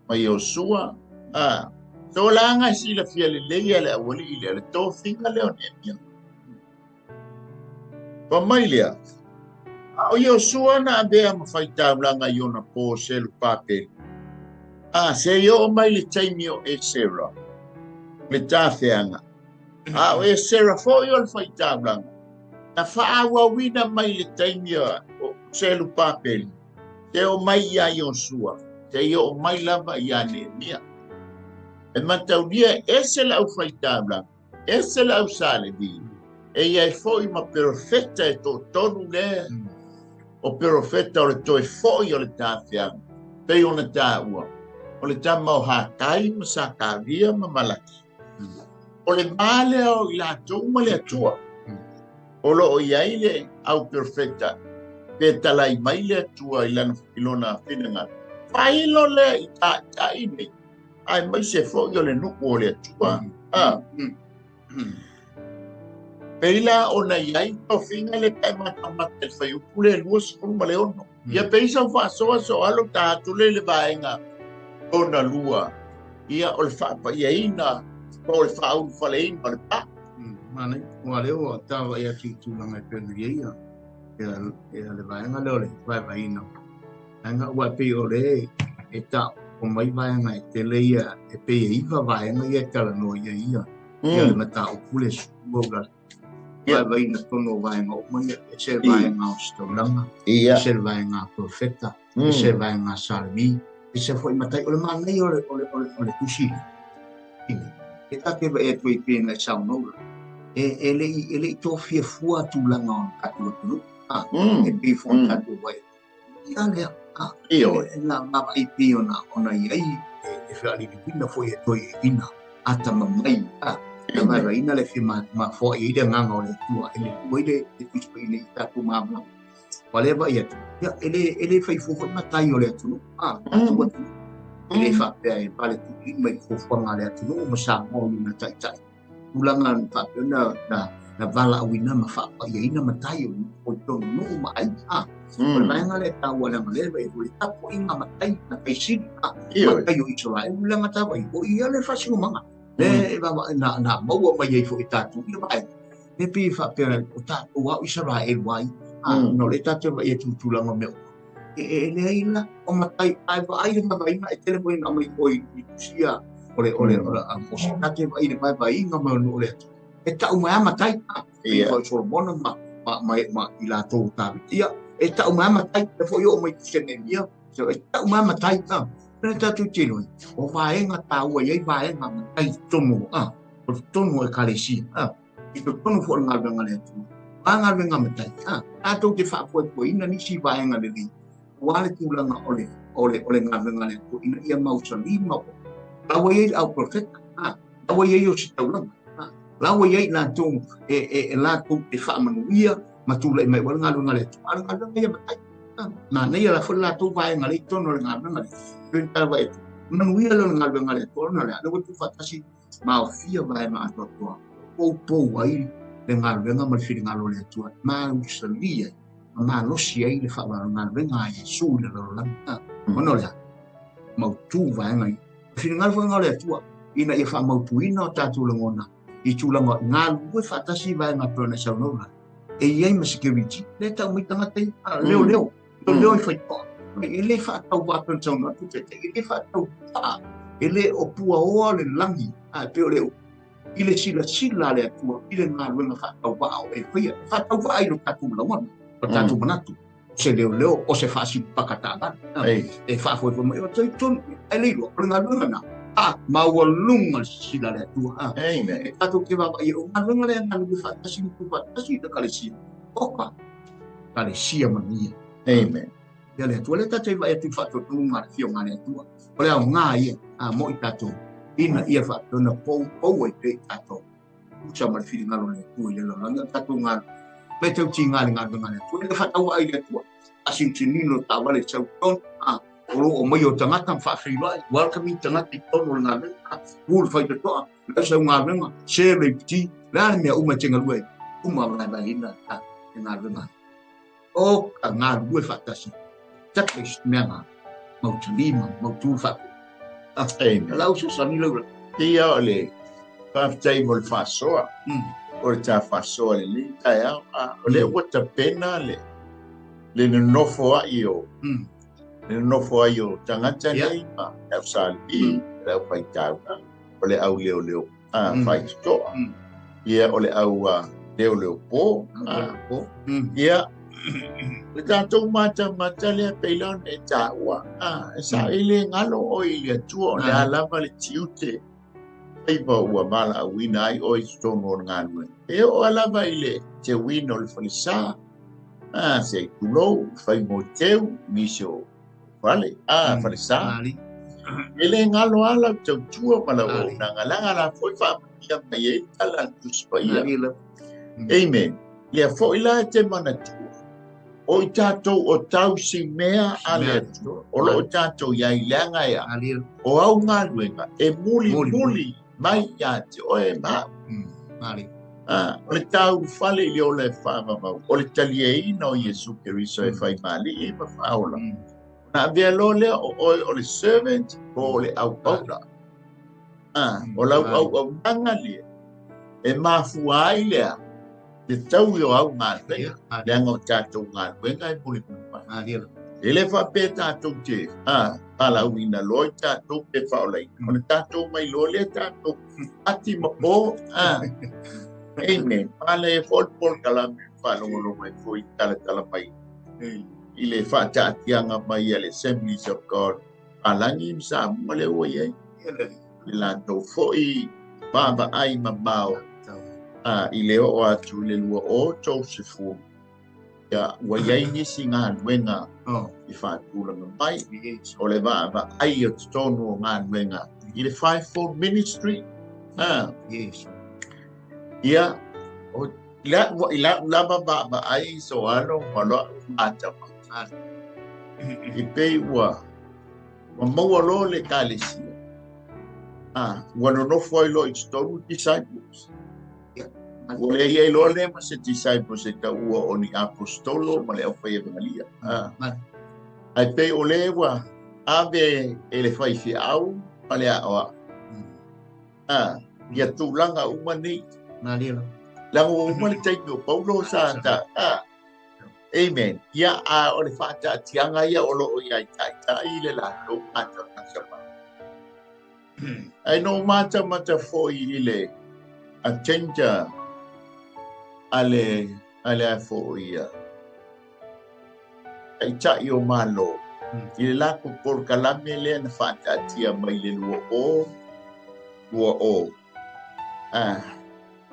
mai Iosua. So laga silafia lelei a le aualii lea, le tofiga lea o Nehemia. Pa mai lea, a o Iosua na avea ma faitaulaga i ona po Selupapelu. A se i oo mai le taimi o Esera, le tafeaga. A o Esera foi o le faitaulaga, na faaauauina mai le taimi o Selupapelu, te o mai ia Iosua, te i oo mai lava ia Nehemia. E mataulia ese le au faitaulaga, ese le au Salevi, e ia e foi ma perofeta e tōtonu lea, o perofeta o le toe foi o le tafeaga, pei ona tāua, o le tama o Hakai ma Sakaria ma Malaki. O le mā lea o i latou ma le Atua. O lo o iai le au perofeta, pe talai mai le Atua i lona finagalo. Failo lea i taitai nei, ai mai se foi o le nuku o le Atua. Peila ona iai tofiga le pae matamata i le fuaiupu le 26. Ia peisa o faasoa so alo ta atu le le vaega ona lua. Ia o le faapaiaina po o le faaulufaleina o le pa. Mane, ua leo o tawa ia ki tūlanga e pena ia ia le vaega leo le vaevaeina. Vaega ua pei o le e ta o mai vaega e tele ia e pei e iva vaega ia e talanoa ia ia. Ia le mataupu le sua ula. Vaevaeina tonu o vaega uma ia e se vaega o sitaulaga, e se vaega a profeta, e se vaega a Salemi, e se foi matai o le manaia o le tusi. E take vai e tui pena e saunoa. E le i tōfia fua tūlanga o tātou atunuu. E pei fua tātou vai. Ia lea. E ngā vai pei ona i ai e whaaririwina foi e toi e ina. Ata mamai. Na vaevaeina le fia mafoa i le agaga o le Atua. E le tua i le tusi paia i tātou māmalamu. Wa lea vai atu. Ia, e le whaifua foi matai o le atunuu. Tātou atunuu. E le whaapea e pale tuki mai fuafuaga a le atunuu ma Samoa i na taitai. Tulaga na faapea na valaauina ma faapaiaina matai o tonu nuu ma ai. O le vaega lea taua leaga lea vai o le tapuaiga matai na taisili. Matai o Israel leaga tawai. O ia le faasinomaga. Le na maua mai ai foi tātou i le vaega. Le pei faapea o tātou au Israel wai. No le tātou vai e tūtūlanga mea. E lea ila o matai ai vaai le vaevaeina e tele foi na mai oi i tusia o le o se tate vai le vaevaeina mai o le atu. E tau mai a matai. E foi Solomona ma i latou Taviti. Ia e tau mai a matai e foi o mai tusia Nehemia. So e tau mai a matai. Pena tātou tino o vaega tāua i ai vaega matai tonu. O tonu e kalesia. I to tonu fo ngā venga le atu. Ngā venga matai. Tātou te whaapoepoeina nisi vaega lelei. Ua le tūlanga o le ngā venga le atu. Ina ia mausali ma o. Laua iai au profeta. Laua iai o sitaulaga. Laua iai lātou e lātou te whaamanuia ma tūlai mai wala ngā venga le atu. Ala ngā venga ia matai. Nā nei ala fo lātou vaega le tono le ngā venga le. Pēn tāwa e tu. Manuia le ngā venga le atu. Ona le ala watu whatasi maofia vaega atoatoa. Pou ai le ngā venga ma le whiringalo le atua. Mausalia ma malosi ai le whaawaro ngā venga a Iesu le lalolagi. Ona o lea, mautu vaega i. Whiringalo whainga o le atua, ina ia whaamautuina o tātou lagona, I tūlanga ngā lue whaatasi vai ngā pēna saunauna. E iai ma security, le tau mai tangata i, leo leo, leo leo i whaitoa. E le whaatau wā pēna saunauna, e le whaatau wha, e le o pua oa le langi, a pe o le i le sila sila le atua, i le ngā luenga whaatau wā o e whaia, whaatau wā i lo tātou lawana, o tātou manatu. Se leo leo, o se whaasi pakatanga, e whaafoi wha mai, o tau tonu, e leilo, o le ngā luenga nā. Maua lunga sila le atua. Amen. E tātou ke wawa i o ngā luenga le ngā luenga whaatasi ni whaatasi te kalesia. Oka, kalesia mania. Amen. Ia le atua le tātou i vai atu whaatotu ngā whio ngā le atua. O le au ngā ia, a mo i tātou. Ina ia whaatona pou, pou ai pe tātou. Usa ma le whiringalo le atua i le lalanga tātou ngā. Me tau ti ngā le ngā ngā le atua. Le whataua ai le atua. Asintinino tā wale sau ton. O o mai o tangata whaawhiroa, welcome tangata i tono ngā lenga, hul whai te toa, le sau ngā lenga, se le piti, le ane mea uma te ngalue, uma vai vai ina ta te ngā lenga. O ka ngā lue whaatasi, take mea ngā, mau te lima, mau tū whaaku. Amen. Lau so sani laura. Ia o le whaaftai mo le whaasoa, o le tā whaasoa le li, tai au, o le ua tapena le, le nonofo ai o, le nofo ai o tangata nei ma au salipi, le au whaitauna, o le au leo leo whaitotoa. Ia o le au leo leo pō. Ia, le tātou mata mata lea peilon e tāua. E sa ele ngalo o i le atua o le alava le tiute. Whaipa ua mala au ina ai o i tonu o ngā nue. E o alava i le te wino le whalisa. Se tulou, whai mo teu, nisio whale, whale sa. E le ngalo ala tau tua mala o nanga langa la foi whaamatia mai e tala tuspaia. Amen. Lea foi la te mana tua. O i tātou o tau si mea a le atua. O lo o tātou iai leanga ea. O au ngā luenga. E muli muli mai ia te oe mā. O le tau whale i le ola e whaamamau. O le talia ina o Yesu Keriso e whai maali e ma whaola. Nā vea lo lea o oe o le servant o le au paula. O lau au au nanga lea. E mafua ai lea. Te tau i o au ngā luenga. Leanga o tātou ngā luenga e muli muli mai. E le whapē tātou te. Pālau ina loa i tātou pe whaolai. O le tātou mai loa lea tātou. Ati ma pō. Amen. Pāle e fol kalame whalongolo mai foi tala tala mai. I le whaataatianga mai a le Assemblies of God. Palangi msa mua le ua iai. I lātou foi pāwa ai mamao. I le o atu le lua o tau se fua. Ia ua iai nisi ngā nuenga i whaatulanga mai. O le vaa ai o te tonu o ngā nuenga. I le fivefold ministry. Yes. Ia, o i la ulama ma ai so alo ma ata ma. I pei ua maua lo le kalesia. Ua nonofo ai lo i tonu disciples. Ua le iai lo le ma se disciples e ta ua o ni apostolo ma le au whai evangelia. Ai pei o le ua ave e le whai fi au ma le aoa. Ia tūlanga uma nei. Langa ua uma le taimi o Paulo sa ta. Amen. Ia a o le whaataatianga ia o loo ia i taitai le lātou mata mata mai. Ai no mata mata foi i le agenda a le a foi ia. Ai tai o malo. I le lako polokalame lea na whaataatia mai le lua o. Lua o.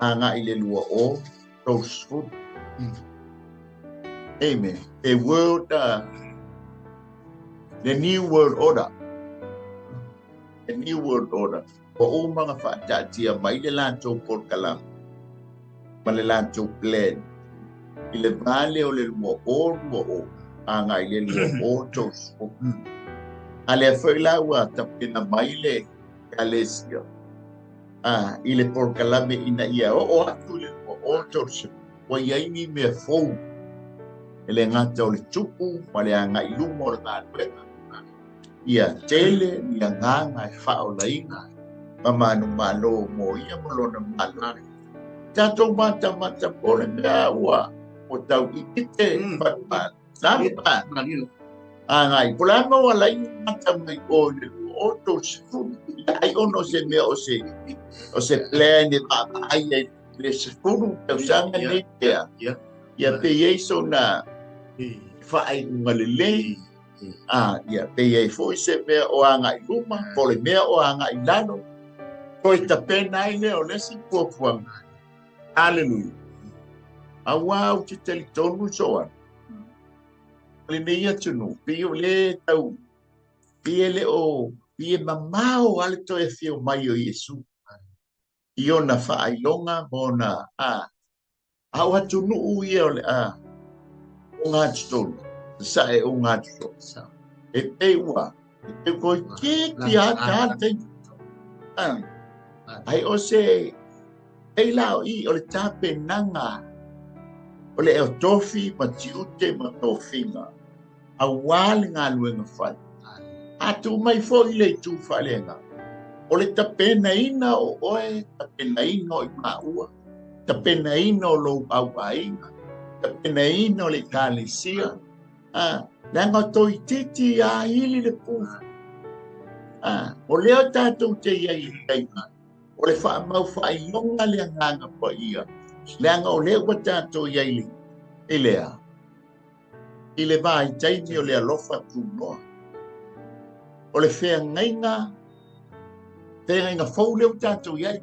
Anga i le lua o. Those food. Amen. The world, the new world order. The new world order. O umanga whaataatia mai le lātou polokalame. Ma le lātou plan. I le vale o le lua o lua o. Anga i le lua o those food. A lea foi la ua tapena mai le kalesia. I le polokalame ina ia o atu le lua o those food. Wa iai ni mea fou. E le ngata o le tupu, ma le anga i luma o le ngā luenga. Ia tele, ia ngānga e whaolainga. Ma manumalo mo ia ma lona malo. Tatou matamata po le mea ua o tau ikite pa na angai po la ma wala i mata mai o le o to sefulu ai ono se mea o se plan e ma ai e le sefulu tausaga nei pea ia pe iai sona faaiuga lelei ia pe iai foi se mea o agai luma po le mea o agai lalo toe tapena ai lea o le isi puapuaga. Hallelujah. Aua ou te talitonu soa. Lenei atunuu, pei o le tau, pei e le o, pei e mamao a le toe afio mai o Iesu. I ona faailoga ma ona, a o atunuu ia o le o ngā tutolu, sa e o ngā tutolu. E pei ua, e pei koi titi a tā te. Ai o se, ei lao i o le tapenaga o le tofi ma tiute ma tofiga auā le galuega fai. A tuu mai foʻi le itu faaleaga o le tapenaina o oe, tapenaina o i maua, tapenaina o lou auaiga, tapenaina o le ekalesia. Leaga o toititi a ili le pu. O lea tatou te iai i le taimi o le faamau faailoga le agaga paia, leaga o lea ua tatou iai i lea i le vaitaimi o le alofa tunoa o le feagaiga fou lea ua tatou iai.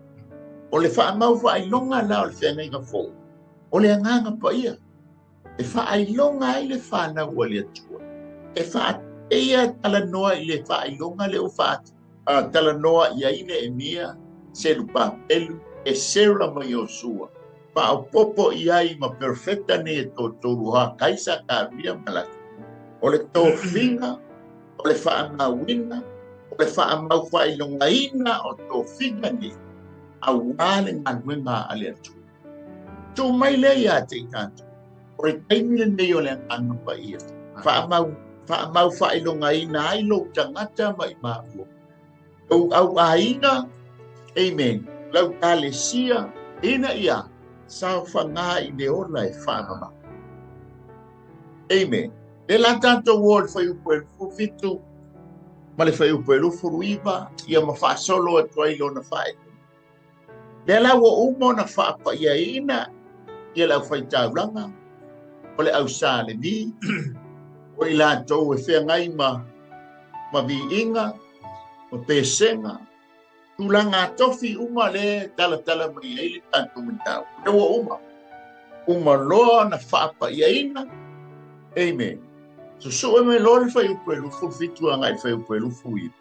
O le faamau faailoga la o le feagaiga fou o le agaga paia e faailoga ai le fanau a le Atua, e faateia talanoa i le faailoga lea ua talanoa i ai Neemia, Selupapelu, Esera ma Iosua, faaopopo i ai ma perfeta nei e totolu ha Kaisa Karia Malaki. O le tofiga, o le faamauina, o le faamau faailogaina o tofiga nei, auā le galuega a le Atua. Tuu mai lea ia te i tatou, o le taimi lenei o le agaga paia, faamau faailogaina ai lou tagata ma i maua. Lou auaiga, amen, lau kalesia, ina ia saofagā i le ola e faamama. Amen. Le la tatou o le fuaiupu e 27 ma le fuaiupu e 29, ia ma faasolo atu ai lona faaiuga. Lea la ua uma ona faapaiaina ia le aufaitaulaga o le ausā Levi, o i latou e feagai ma viiga, ma pesega, tulaga atofi uma le talatala mai ai le tatou mataupu. Lea ua uma. Uma loa ona faapaiaina. Amen. Susue mai loa le fuaiupu e 27 agai le fuaiupu e 29.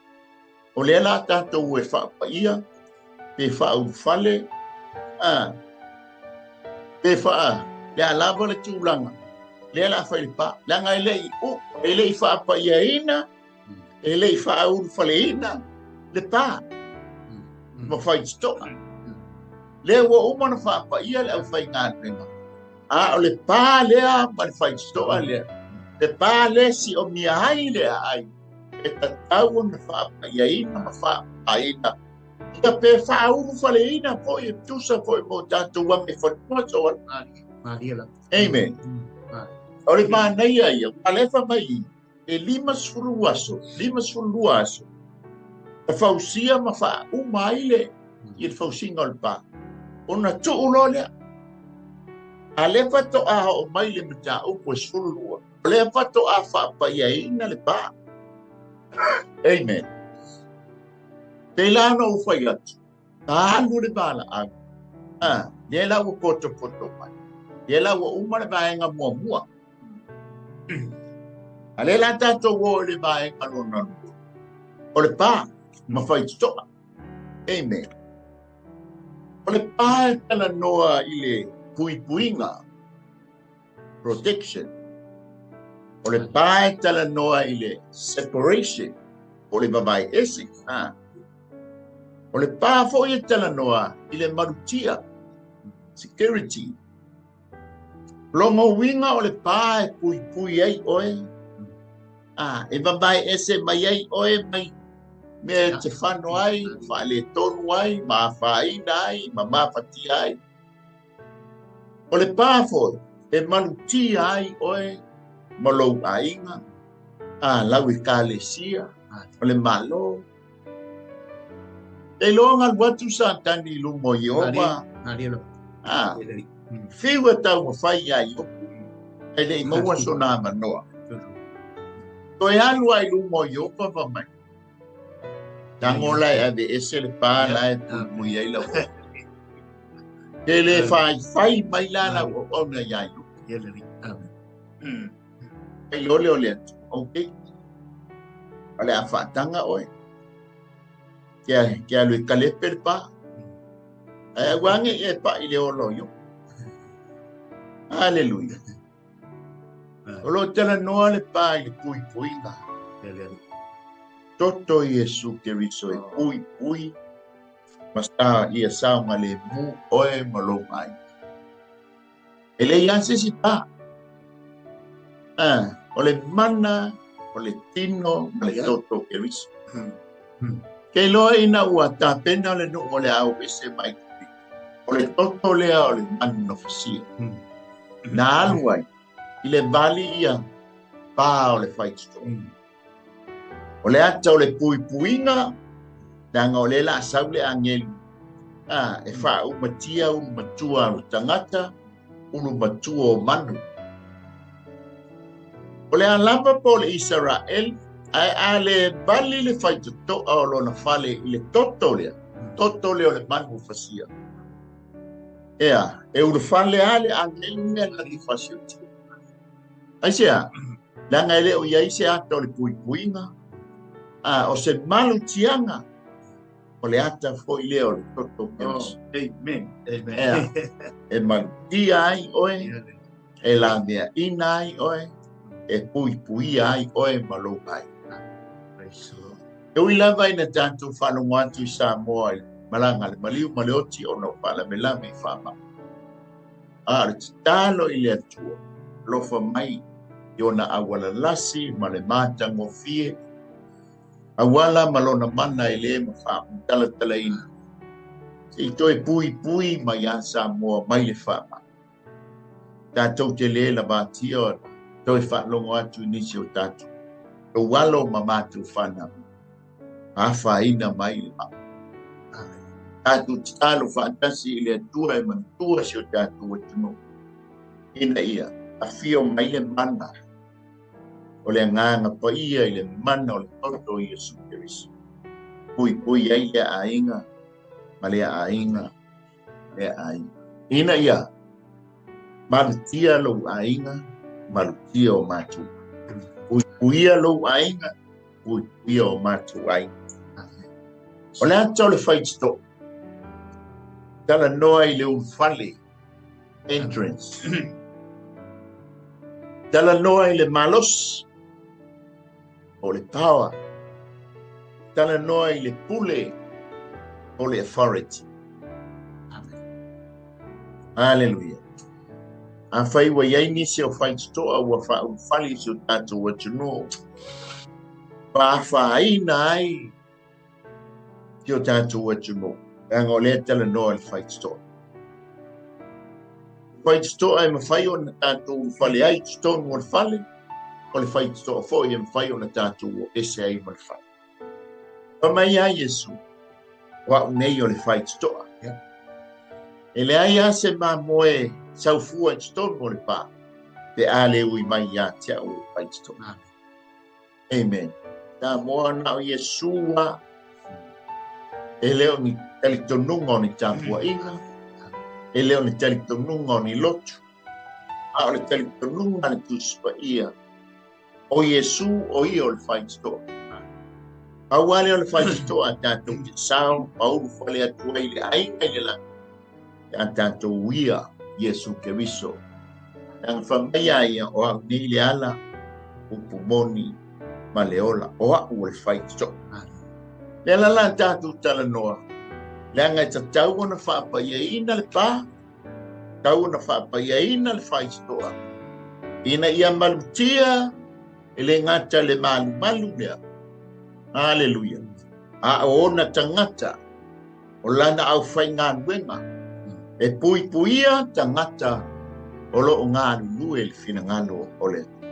O lea la tatou e faapaia, pe faaulufale, pe faa, lea lava le tulaga, lea la fai le pa. Leaga e lei e lei faapaiaina, e lei faaulufaleina le pa. Ma fai totoa. Lea ua uma ona faapaia le aufaigaluega. A o le pa lea ma le fai totoa lea, le pa lea siomia ai le aai, e tatau ona faapaiaina ma faapaina. Ia pe faaulufaleina foi e tusa foi mo tatou amefanua soa. Amen. O le manaia ia, ua lefa mai e 50 aso, 52 aso, e fausia ma faauma ai le i le fausiga o le pa. Ona tuu loa lea. A lea faatoa oo mai le mataupu e 12. O lea faatoa faapaiaina le pa. Amen. Pei la ona ou fai atu, alu le valaau. Lea la ua potopoto mai. Lea la ua uma le vaega muamua. A lea la tatou o i le vaega lona lua. O le pa ma fai totoa. Amen. O le pa e talanoa i le puipuiga, protection. O le pa e talanoa i le separation, o le vavae ese. O le pa foi e talanoa i le malutia, security. Lona uiga o le pa e puipui ai oe, e vavae ese mai ai oe mai Mea e te whano ai, whaale tonu ai, maawhaina ai, mamafatia ai. O le pāfo, e malutia ai oe, ma lou aiga, a lau e kalesia, o le malo. E loa ngalu atu sa tani lumo i oma. A, fiwa tau mawhai ai oku, e le maua sona manoa. Toe alu ai lumo i opa pa mai. Tango lai ave ese le pā lai pui ai lau. Ke le whai whai mai la la o ona iai. E lole o le atu. Ok. O le a whaatanga oe. Kia lui kalepe le pā. Ai wange e pa i le olo yo. Hallelujah. O lo tala noa le pā i le pui puinga. Toto Yesu Keriso e pui pui. Masta ia sao ngale mu oe malo mai. E le ian se si pa. O le mana, o le tino, ma le toto Keriso. Ke loa ina ua tāpena le no o le au ese mai. O le toto lea o le manu no fasia. Nā alu ai, i le vali ia pā o le whaitito. O le ata o le puipuinga, nanga o le la sau le angelu. E wha umatia ulu matua o tangata, ulu matua o manu. O le alapa po le Israel, ai a le vali le whaitito o lona fale i le toto lea. Toto lea o le manu fasia. Ea, e ulu fale ale angelu mea na ki fasiuti. Ai sea, langa ele o iai se ata o le puipuinga, o se malu tianga, o le ata foi lea o le toto keriso. Amen. Amen. Ea, e malutia ai oe, e la mea ina ai oe, e puipuia ai oe malo ai. E ui lava ina tātou whalongo atu i Samoa i malanga le maliu ma le oti o no whala me lame i whama. A le titalo i le atua, lofa mai i ona awalalasi ma le mātango fie, awala ma lona mana i le ma wha ina. Se i toe pui pui mai a Samoa mai le whama. Tātou te le la vātia ona, toe whalongo atu nisi o tātou. Lo walo ma mātou whana. A whaina mai le maa. Tātou titalo whaatasi i le atua e mantua si o tātou atuno. Ina ia, a fio mai le mana. O le nganga paia i le mana o le toto i Yesu Keriso. Pui pui ai le ainga, ma le ainga, le ainga. Ina ia, malutia lou ainga, malutia o mātou. Pui puia lou ainga, pui puia o mātou ainga. O le ata o le whaitito, tala noa i le ulufale, entrance. Tala noa i le malos, o le power. Tala noa i le pule, o le authority. Hallelujah. A whai wa iai nisi o whaititoa ua wha ulufale si o tātou atuno. Whawhaina ai ki o tātou atuno. Anga o lea tala noa le whaititoa. Whaititoa e mawhai o na tātou ulufale ai, titonu o le fale, o le whaititoa foi e mawhai o na tātou o ese ai ma le fale. Pa mai a Yesu, wa unei o le whaititoa. E le ai a se mā moe saufua i titonu o le pā, te a le ui mai ia te au o whaititoa. Amen. Tā moa na o Yesua, e leo ni talitonunga o ni tāpua inga, e leo ni talitonunga o ni lotu, a o le talitonunga le tusipa ia, o Yesu o ia o le whaititoa. Au ale o le whaititoa a tātou te sao, pauru whale atua i le ainga i le langa, a tātou ia Yesu Keriso. Ang whamaya ia o au nei le ala, upu moni, ma le ola, o au o le whaititoa. Le ala la tātou tala noa, le anga e tatau ona whaapaia ina le pā, tau ona whaapaia ina le whaititoa. Ina ia malutia, e le ngata le malu malu lea. Hallelujah. A o ona tagata o lana aufaigaluega e puipuia tagata o loo galulue i le finagalo o le Atua.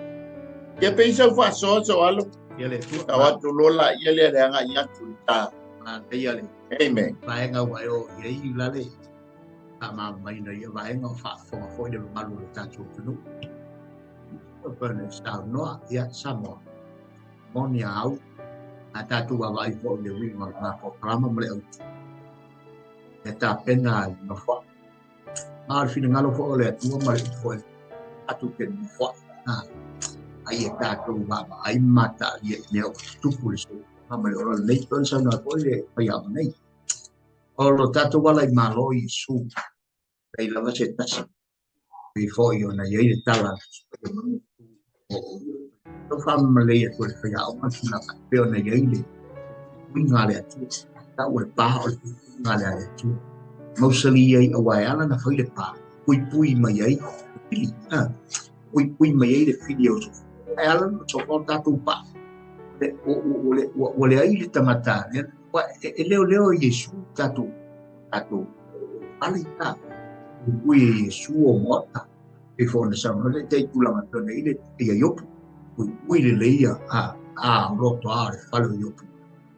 Ia pei sau faasoa soalo Ia le Atua. tau atu loa laia lea le agai atu i ta. Manaia le Amen. vaega ua e oo i ai la le faamamaina ia vaega o faafofoga foi le mamalu o le tatou atunuu. O pei ona e saunoa, ia Samoa, moni a au, a tatou vaavaai foi i le uiga o le polokalama ma le autu, e tapena i le nofoaʻi. Ma o le finagalo foi o le Atua ma le upu foi tatou te nofoaʻi. A ia tatou vaavaai ma mataalia i mea o tutupu i le soifuaga ma le ola lelei, pei ona saunoa foi le faiaoga nei. O lo tatou ala i Malo Iesu, leai lava se tasi, pei foi ona i ai le tala o faamamalei atu e le faiaoga le tulaga e pei ona i ai le uiga a le Atua. Tau o le pa o le uiga a le Atua. Mausali ai aua e ala na fai le pa, puipui mai ai le pili. Puipui mai ai le pili o e ala na sofa o tatou pa. Ua leai le tagata, e leoleo e Iesu tatou ale ta. Puipui e Iesu o maota. E foi ona saunoa le tai tulaga pei ona i le ia Iopu. Puipui lelei ia a loto a le fale o Iopu.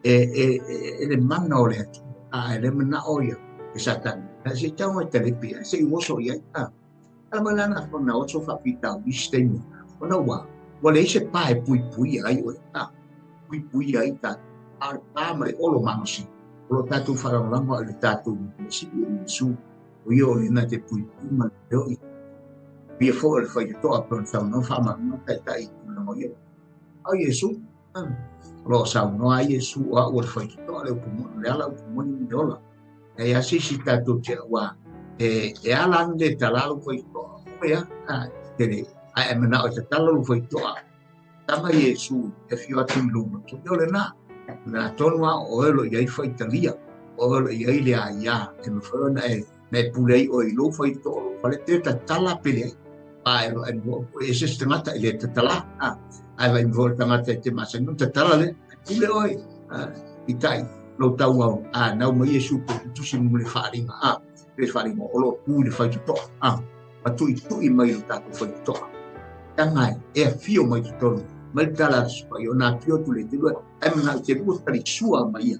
E le mana o le Atua. A e le manao ia e Satani. A se tau e talepe, a se i oso i ai. Ala mai lana fona oso faapitau i se taimi. Ona ua leai se pa e puipui ai oe. Puipui ai ta. A le pa ma le olo malosi. O lo tatou faalagolago ai le tatou Mesia Iesu. O ia o lena te puipui ma le oi. Ia foi o le faitotoa pe ona saunoa faamalamalama taitai i tulaga o ia. Au Iesu, o lo o saunoa ai Iesu o au o le faitotoa le upu moni, le ala upu moni ma le ola. E ia se isi tatou te aua e ala ane le tala lou faitotoa. O ia, tele, ae manao e tatala lou faitotoa. Tama Iesu e fio atu i luma. O le na, na tonu a o elo i ai faitalia, o elo i ai le aia, e mafai ona e na e pule ai o i lou faitotoa lou fale, te tatala pele ai. A e lo e se tagata i le tatala, ai vai mo le tagata e te masani, tatala le, pule oe, i tai, lou tau au, a nau mai Iesu po tusi mo le faalinga, le faalinga o lo pu i le faitotoa, ma tui tui mai lo tatou faitotoa. Tanga e afio mai totonu, mai le tala atu supai, o nā afio atu le te lua, ai mana te lua tali sua mai ia,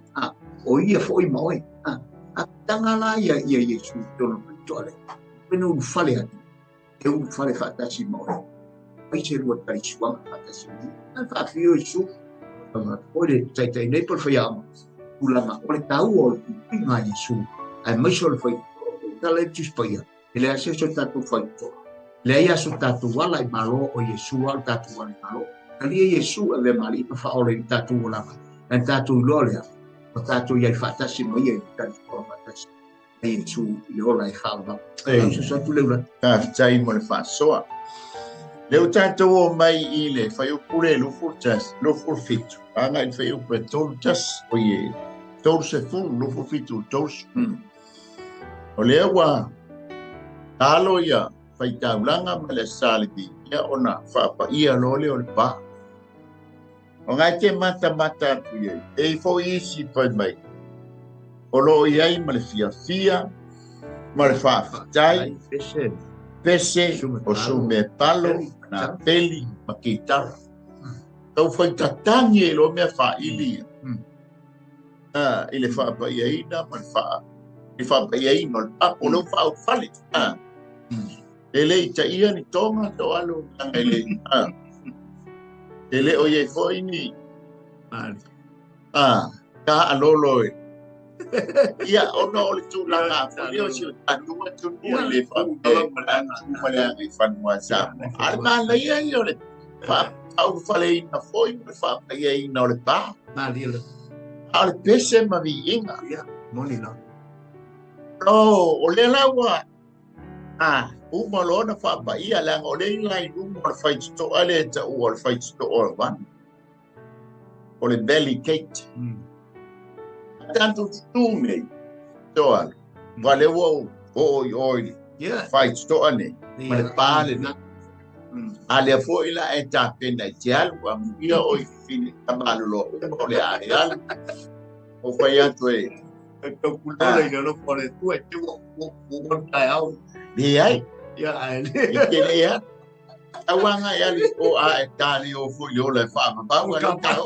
o ia foi ma oe, a tanga la ia ia Iesu totonu faitotoa le, pena ulu fale atu, e ulu fale faatasi ma oe. Ai se lua tali suaga faatasi ma ia. A faafio Iesu, o le taitai nei po le faiaoga, tulaga o le taua o le puipuiga a Iesu, ae maise o le faitotoa, tala e tusi paia, e leai se so tatou faitotoa. Leai a so tatou ala i Malo o Iesu a o tatou ala i Malo. Talia Iesu e avea ma alii ma faaola i le tatou olaga. Na tatou iloa lea, o tatou i ai faatasi ma ia i le talitoa faatasi. E Iesu i le ola e faavavau. Au se atu le ula. Faafetai mo le faasoa. Le o tatou o mai i le fuaiupu le 21, agai i le fuaiupu e 31, o ie, 30, 27, 30. O lea ua talo ia faitaulaga ma le Salevi, ia ona faapaia loa lea o le pa. O ngai te matamata atu i ai, e i foi isi fai mai, o loo i ai ma le fiafia, ma le faafetai, pese, o sume palo, na peli, ma kitara. Tau faitatangi e loa mea faaili ia. I le faapaiaina ma le faapaiaina o le papo leo faaufale. E le i taia ni tonga to alo langa i le e le o iai foi ni ka alolo e ia ona o le tulaga foi lea o si o tatou atunuu e le faapea ma le agaifanua Samoa. A le manaia ia o le faaulufaleina foi ma le faapaiaina o le pa. A o le pese ma viiga. Ia, moni la. O lea la ua uma loa ona faapaia leaga o lea i la i luma o le faitotoa lea e taua o le faitotoa o le vanu. O le Valley Gate. Tatou tutū nei, toa, wa lea ua oo i o i le faitotoa nei, ma le pa lena. A lea foi la e tapena i te alu, amuia o i fine tamalolo uma o le a e alu. O fai atu e. Tau kulola i le alofa o le Atua e te ua tai au. Le ai. Ia, ai. I te le a. Tauanga e ali o a e tali o fui le ola e whaamamau a le tau.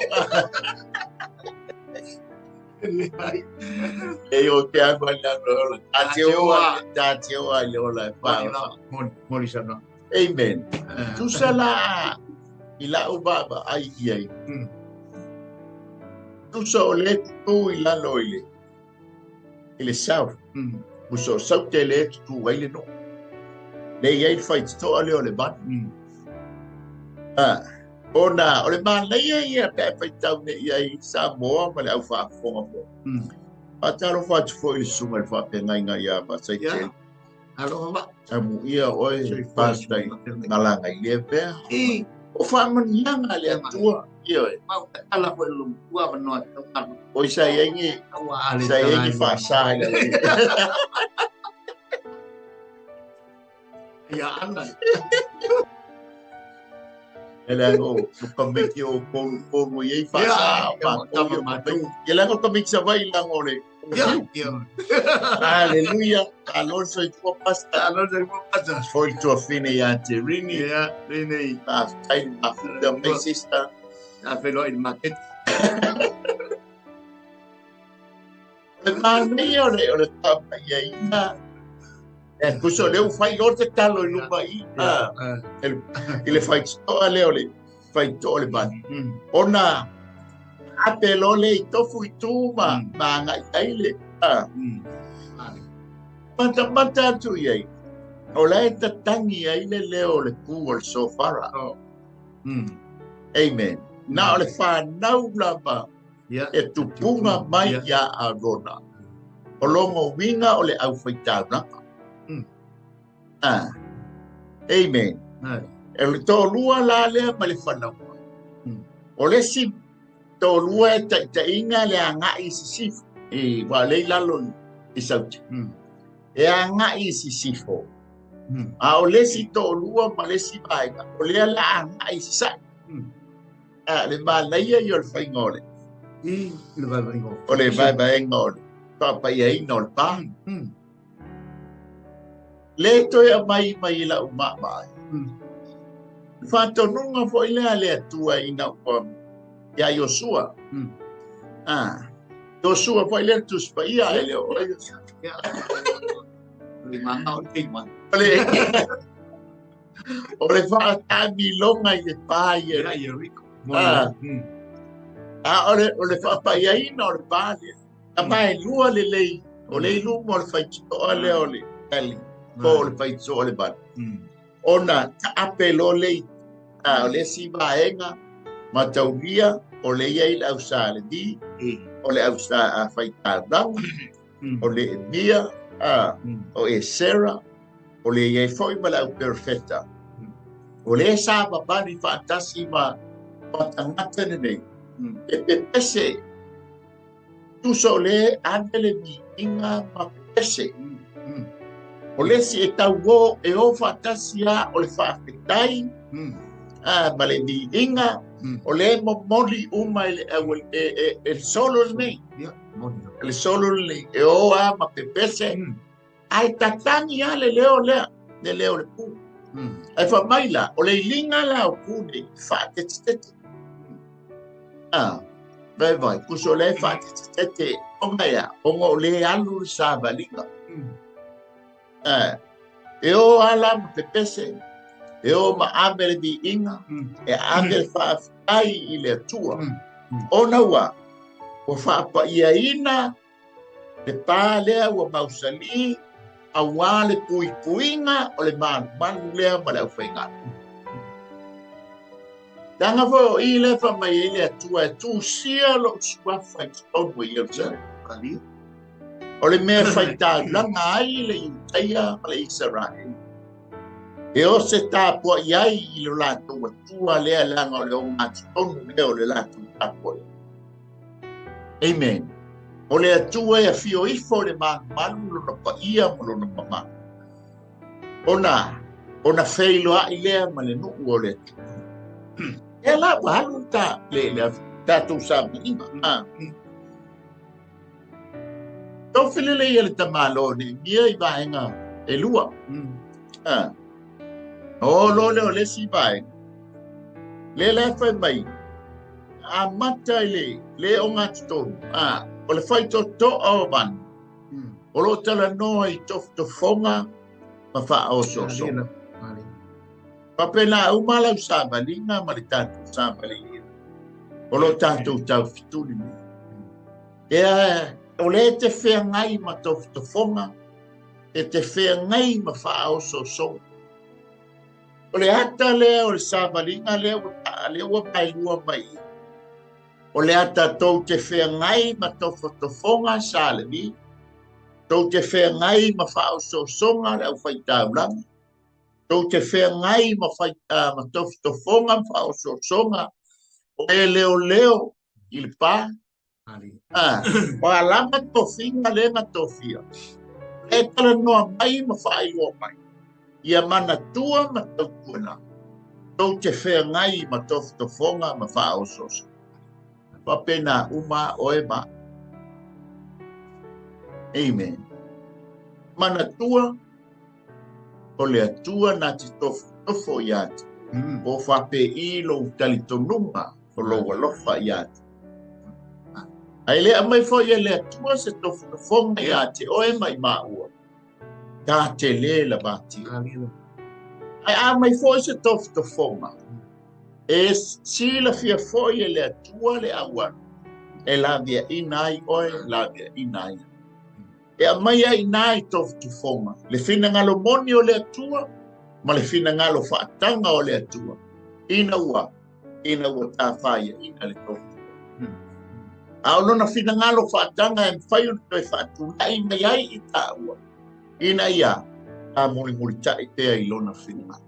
Le ai. E o te awa i le ola. Tā te oa i le ola e whaamamau. Moni sana. Amen. Tusa la i la u baba ai i ai. Tusa o le tu i lalo i le i le south. Muso sau te le tu ai le no. Le iai whai toa le o le manu. Ona, o le māleia ia pe whai tau ne ia i Samoa ma le au whaafonga mo. Patalo whatu fo i le sunga le whaapengai ngā ia masai te. Aloha ma. Amu ia oe pastai ngalanga i le pea. O whaamanianga le atua. Ia oe. Mau ala fo i lumua manoa te tau. O sa iengi, sa iengi whaasa i le. Ia ana. Ele o kamiki o polu i whaasa. Ia lango kamiki sa vai lango le. Hallelujah. Alonso i tua pasta. Alonso i tua pasta. Foi tua fine ia te rini. Ia, rini. Tai mafuta mai sister. A whenua i market. Le mānei o le tapa ia ina. E kuso leo whai o te talo i luma i. I le whai toa leo le whai toa le mani. Ona ape lole i tofu i tū ma ngai aile. Mata mata atu iai. O lae tatangi ai le leo le pū o le sofara. Amen. Nā o le whanau lava e tupunga mai ia Arona. O longo winga o le au whaitaunaka. Amen. E le tōlua la lea ma le whanaua. O le si tōlua e taitainga le angai i sisifo. E wā lei lalo i sauti. E angai i sisifo. A o le si tōlua ma le si vaenga. O lea la angai i sisai. Le māleia i o le whainga ole. I le vaevaenga ole. O le vaevaenga ole. Pāpai aina o le pā. Le toe a mai mai i lau maamai. Whātonunga fo i lea lea tua ina ua ia Iosua. Iosua fo i lea tuspa ia e leo. O le whaatami longa i le pā i e. O le whaapai aina o le pā lea. A mai lua le lei. O le ilumo o le whaititoa lea o le tali. Po o le whaititoa o le manu. Ona taape lo lei. O le si vaenga mataulia o le ia i le au sa le di. O le au sa a whaitānau. O le emia. O e sera. O le ia i foi ma le au perfecta. O le sa mabani whaatasi ma patangata nei. E pepese. Tuso o le ave le miinga ma pepese. O le si e tau o e o whaatasi a o le whaafetai. Ma le miinga. O le momoli uma e solo nei. Le solo nei. E o a ma pepese. Ai tatangi a le leo lea. Le leo le pū. Ai whamaila. O le ilinga la o pū nei. Whaatetete. Vai vai. Kuso le whaatetete. O ngai o ngō le alu le sāvalinga. E o ala ma pepese. E o ma ame le miinga. E ame le whaafai i le atua. O naua. O whaapaia ina. Le pā lea ua mausali. A wā le pui puinga o le manu manu lea ma le au whainga. Tanga fo i le wha mai i le atua e tūsia lo suafa i tonu i Jerusalem. O le mea whaitaulanga ai le Iutaia ma le Israel. E o se tāpua i ai i le lātou atua lea langa o le o mātutonu lea o le lātou tāpua. Amen. O le atua e whio ifo le malu lona paia ma lona mama. Ona wheiloa i lea ma le nuu o le atua. E la ua halu ta le tātou sa maninga. Tofilele ia le tamalo ni mia i vaenga e lua. O lo le o le si vaenga. Le le fai mai. A mata i le le o ngā tonu. O le whai toto o van. O lo tala noa i tofotofonga ma wha o so so. Papena umala u savalinga ma le tātou savalinga. O lo tātou tau fituli me. Ea, o le te whea ngai ma tofotofonga, e te whea ngai ma wha o so so. O le ata lea o le savalinga lea ua taa lea ua pailua mai. O le ata tau te whea ngai ma tofotofonga sa le mi. Tau te whea ngai ma wha o so songa le au whaitaulanga. Tau te whea ngai ma ma tofotofonga ma wha o so songa. O e leo leo i le pā. O alama tofinga le ma tofia. E tala noa mai ma whaailoa mai. Ia mana tua ma tautuana. Tau te whea ngai ma tofotofonga ma whaososo. Papena uma oe ma. Amen. Mana tua o le atua nā te tofotofo i atu. O whape i lo utalitonunga o lo alofa i atu. Ai lea mai foi e le atua se tofotofonga i ate oe mai maua. Tā te le la vati. Ai a mai foi se tofotofonga. E sila fia foi e le atua le aua. E la via inai oe, la via inai. E a mai ai nai tofotofonga. Le fina ngalo moni o le atua, ma le fina ngalo whaatanga o le atua. Ina ua tā whaia, ina le tofotofonga. A o lona fina ngalo whaatanga e mwhai o toe whaatulai mai ai i tā ua. Ina ia, tā muli muli tai pea i lona fina ngalo.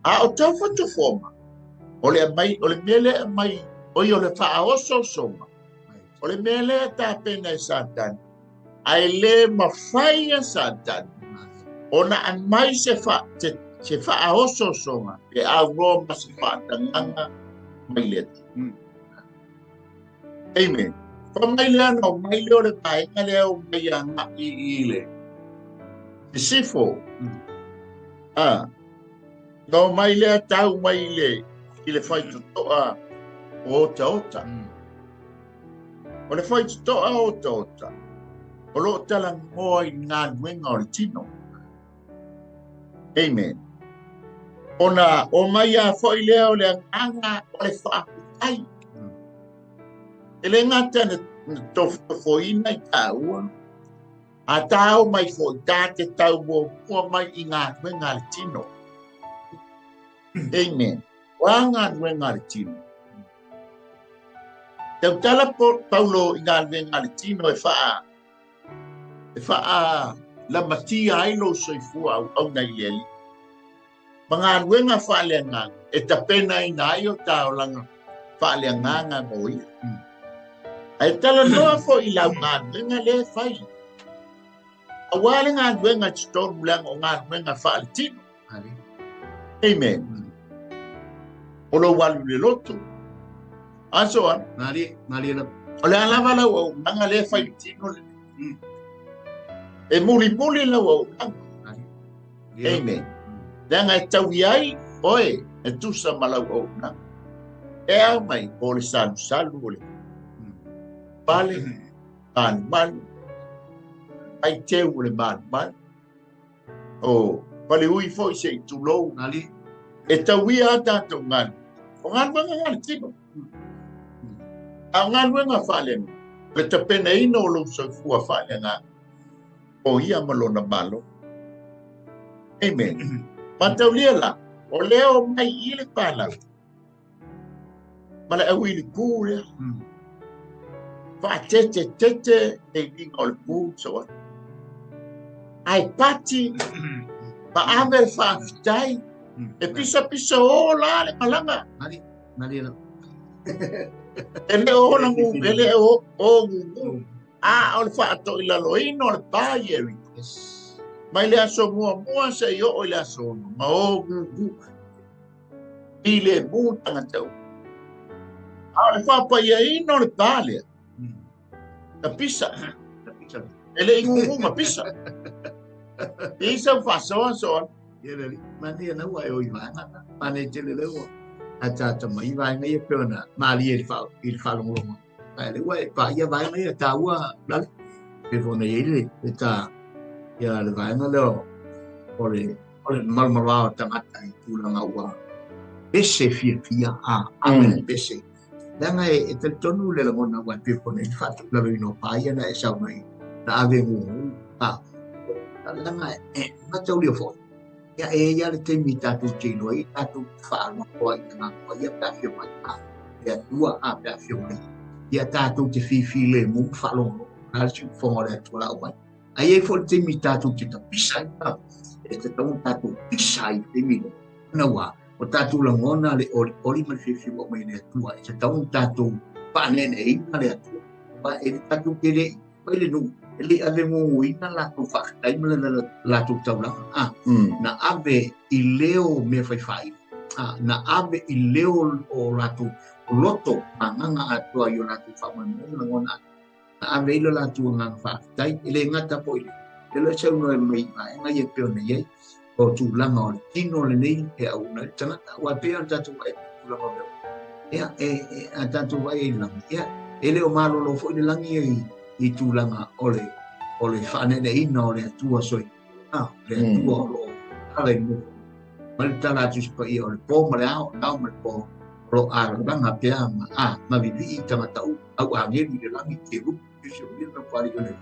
A o tofotofonga, o le mai, o le mele mai, o i o le whaoso soma, o le mele tā pena e Satan, ai le mawhai a Satan, o na amai se whaoso soma, e au roa ma se whaatanganga mai le atu. Amen. Fa mai lea no mai leo le vaenga lea o mai a ngā i le. Te sifo. No mai lea tau mai le i le whaitotoa o ota ota. O le whaitotoa o ota ota. O lo tala ngoa i ngā nuenga o le tino. Amen. Ona o mai a foi lea o le anganga o le whaapitai. E le ngata na tofotofoina i tāua. A tāo mai foi tā te tau mō mua mai i ngā nuenga le tino. Amen. Wa ngā nuenga le tino. Tau tala Paulo i ngā nuenga le tino e whaa lamatia ai lo soifua au au nei le ali. Ma ngā nuenga whaalea ngā e tapena i ngā i o tāolanga whaalea ngā ngā mō ia. Ai tala noa fo i lau ngā nuenga le whai. A wale ngā nuenga te tonu langa o ngā nuenga whaale tino. Amen. O lo walu le loto. Aso an. Mari la. O le alava lau au nganga le whai tino le. E muli muli lau au nganga. Amen. Langa e tau iai, oe, e tusa malau au nganga. E au mai, o le salu salu o le. Pale, malu malu. Ai teu o le malu malu. O, pale ui foi se i tulou. E tau ia a tātou ngānu. O ngānu ngā ngānu tino. A ngānu ngā whālenga. Le tapena ina o lou soifua whālenga. O ia malona malo. Amen. Mataulia la. O leo mai i le pālau. Ma le au i le pū lea. Whaatete tete e linga o le pū. So, ai pati. Ma ave le whaaftai. E pisa pisa o la le malanga. Mari la. E le o la ngu, e le o ngu. A o le whaato i lalo ino le pā ieri. Mai le aso mua mua se i o i le aso ono. Ma o ngu ngu. I le mū tangata u. A o le whapa ia ino le pā lea. Ta pisa. E le ingungu ma pisa. Isa faasoa soa. Ia le mani na ua e oi vaega mane tele le ua a tata mai vaega ia pe ona malie i le faalogologo. Ae le ua e paia vaega ia taua lale. Pe fona i le e ta ia le vaega lea o le malomaloa o tagata i tulaga ua pese fiafia a ave pese. Leaga e talitonu le lagona ua pe fona i le faatulaloina o paia na e sau mai na ave gugu a leaga e mataulia foi. Ia e ia le taimi tatou te iloa ai tatou faalogo ai tagata ia pe afio mai le Atua a pe afio mai ia tatou te fifilemu ma faalogologo na le siufofoga o le Atua lau mai. Ai ai foi le taimi tatou te tapisa ai e tatau ona tatou pisa ai le taimi lea. Ona ua o tatou lagona le olioli ma le fiafia ua aumai e le Atua e tatau ona tatou faaneeneeina le Atua. Aua e le tatou te le mai le nuu e le ave guguina latou faafetai ma le latou taulaga. Na ave i leo mea faifai. Na ave i leo o latou loto magaga atoa i o latou faamoemoe ma lagona. Na ave i le latou agaga faafetai e le gata foi le le saunoa mai vaega ia pe ona i ai o tulaga o le tino lenei e auauna ai le tagata. Aua pei ona tatou vaai tulaga o mea ia e a tatou vaai ai i le lagi ia e le o malolo foi le lagi i tulaga o le faaneeneeina o le Atua soifua le Atua o loo ala i nofo ma le tala atu i se paia o le po ma le ao, le ao ma le po o loo alalaga pea ma a ma vivii tagata au agelu i le lagi kerupu pisi o mea na pali o le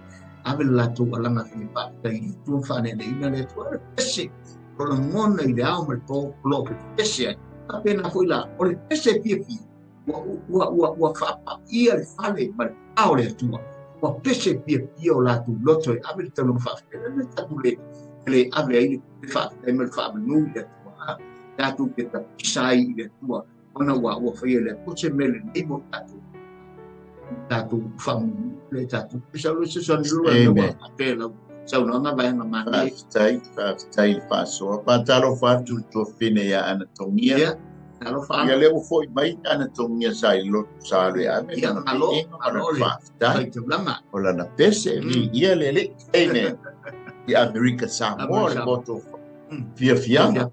ave le latou alaga fia faafetai i le Atua faaneeneeina le Atua le pese o lagona i le ao ma le po o loo pese ai. Faapena foi la o le pese fiafia ua faapaia le fale ma le ao le Atua ua pese fiafia o latou loto e ave le taulaga faafetai le tatou le ave ai le faafetai ma le faamanu i le Atua tatou te tapisa ai i le Atua ona ua faia le Atua se mea lenei mo tatou tatou faamanu le tatou pisa lo se soni lo le ua ape lau saunoaga vaega manaia. Faafetai, faafetai le faasoa. Faatalofa atu le tuafafine ia Anatogia. Ia, talofa. Ia lea ua foi mai Anatogia sa i lotu sa alu e ave Ia, lana malo, viiga ma malo lana le faafetai. Faitaulaga. O lana pese, viigia le Alii. Amen. I Amerika Samoa le Amerika. moto fiafiaga.